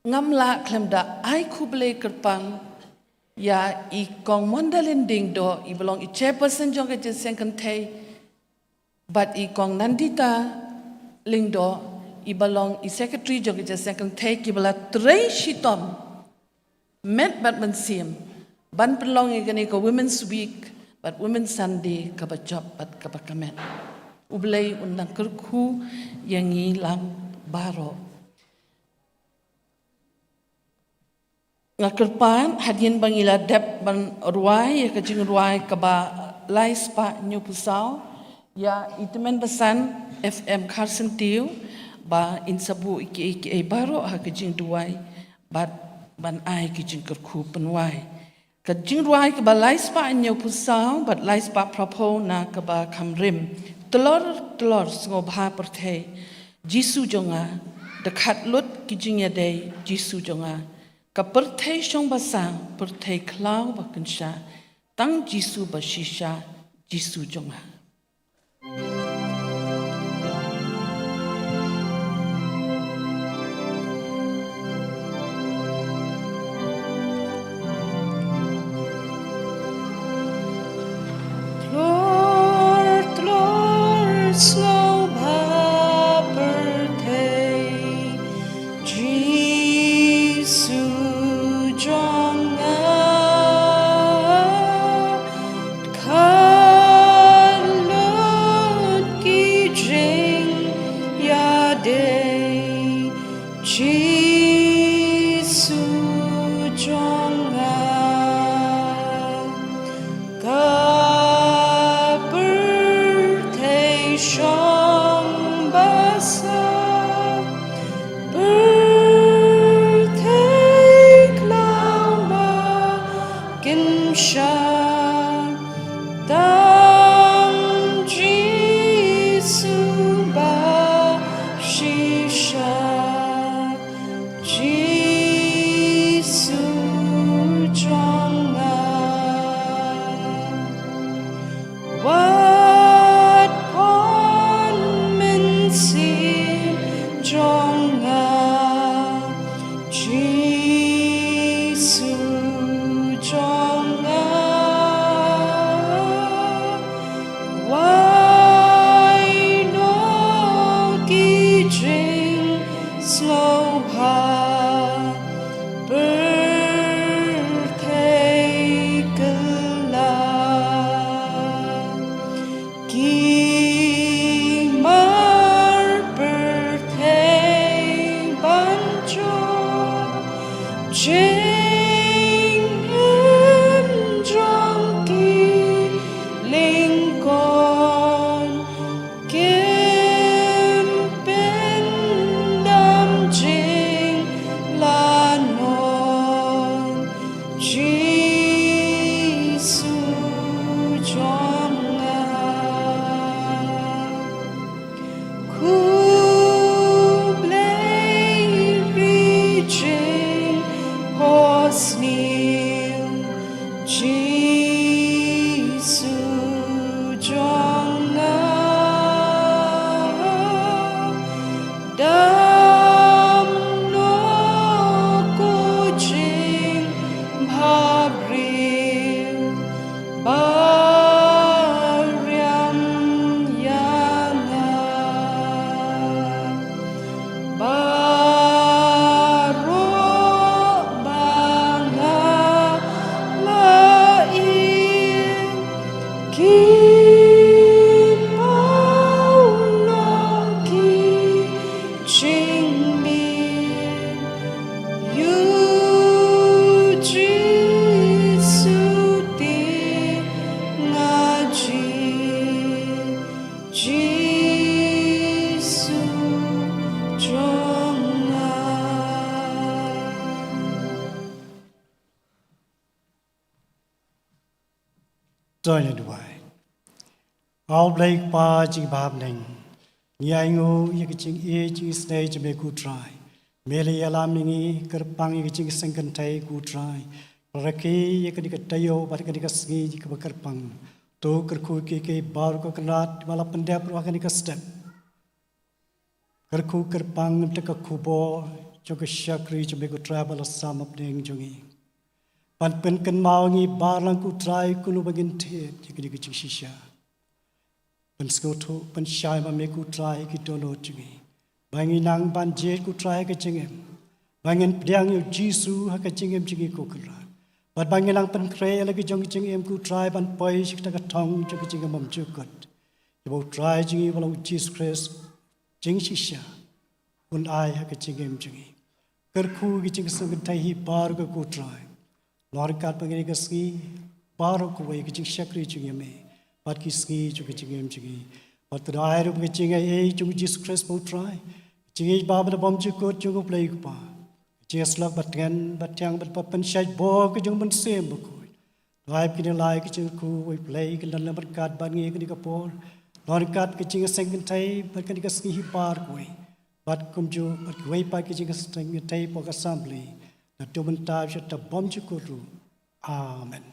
ngam lah khlem da ai khublei kyrpang ïa i Kong Mondalin Diengdoh iba long i chairperson jong ka jingïaseng kynthei, bad i Kong Nandita Lyngdoh iba long i secretary jong ka jingïaseng kynthei, kiba la trei shitom met bad mynsiem ban pynlong ïa kane ka Women's Week bad Women's Sunday kaba jop bad kaba kmen. U Blei un nang kyrkhu ïa ngi lang baroh. Nga kyrpad hadien ba ngi la dep ban rwai ïa ka jingrwai kaba lai spah hynñiewphew saw ïa i tymmen basan F M Kharsyntiew ba in sa buh ïa kiei kiei baroh ha ka jingduwai bad ban ai ka jingkyrkhu pynwai. Ka jingrwai kaba lai spah hynñiewphew saw bad lai spah phraphew na kaba kham rim. Tlor tlor sngewbha pyrthei Jisu jong nga, da khat lut ki jingïadei Jisu jong nga. Ka pyrthei shong ba sang, pyrthei khlaw ba kynshah, tang Jisu ba shisha, Jisu jong nga. Tlor tlor sngewbha pyrthei Jisu jong nga, khat lut ki jingïadei Jisu jong nga. Ka pyrthei shong ba sang, pyrthei khlaw ba kynshah, tang Jisu ba shisha, Jisu jong nga. Wat pynmynsaw To ngin duwai. A U Blei Kpa jong ngi ba ha bneng, ngi ainguh ïa ka jingïeit jingisynei jong me ko Trai. Me la ïalam ïa ngi, kyrpang ïa ka jingseng kynthei ko Trai. Rakhe ïa kane ka taïew bad kane ka sngi kaba kyrpang. To kyrkhu ïa kiei kiei baroh ko Kynrad ba la pyndep ruh ha kane ka step. Kyrkhu kyrpang ïa ka khubor jong ka shakri jong me ko Trai ba la sam ha bneng jong ngi. Ban pynkynmaw ïa ngi baroh lang ko Trai kumno ba ngin thied ïa kane ka jingshisha. Pynsngewthuh, pynshai ma me ko Trai ïa ki dohnud jong ngi. Ba ngin nang ban jied ko Trai ha ka jingim. Ba ngin pdiang ïa U Jisu ha ka jingim jong ngi ko Kynrad. Bad ba ngin nang pynkhreh ïa la ka jong ka jingim ko Trai ban poi sha kata ka thong jong ka jingim bymjukut. Ïa ba U Trai jong ngi ba long U Jisu Khrist, jingshisha un ai ha ka jingim jong ngi. Kyrkhu ïa ka jingseng kynthei hi baroh ko Trai. Long ryngkat bad kane ka sngi, baroh kawei ka jingshakri jong ngi ïa me. Bad ki sngi jong ka jingim jong ngi. Bad to da ai ruh ka jingaiei jong U Jisu Khrist ba U Trai. Ka jingïeit ba bymjukut jong U Blei Kpa. Ka jingïasyllok batngen bathiang bad ba pynshait bor ka jong U Mynsiem Bakhuid. To ai ba kine lai ki jingkyrkhu, wei Blei, kin don lem ryngkat bad ngi ha kane ka por. Long ryngkat ka jingseng kynthei bad kane ka sngi hi baroh kawei. Bad kumjuh bad kiwei pat ki jingseng kynthei hapoh ka assembly. Naduh mynta sha kaba bymjukut ruh. Amen.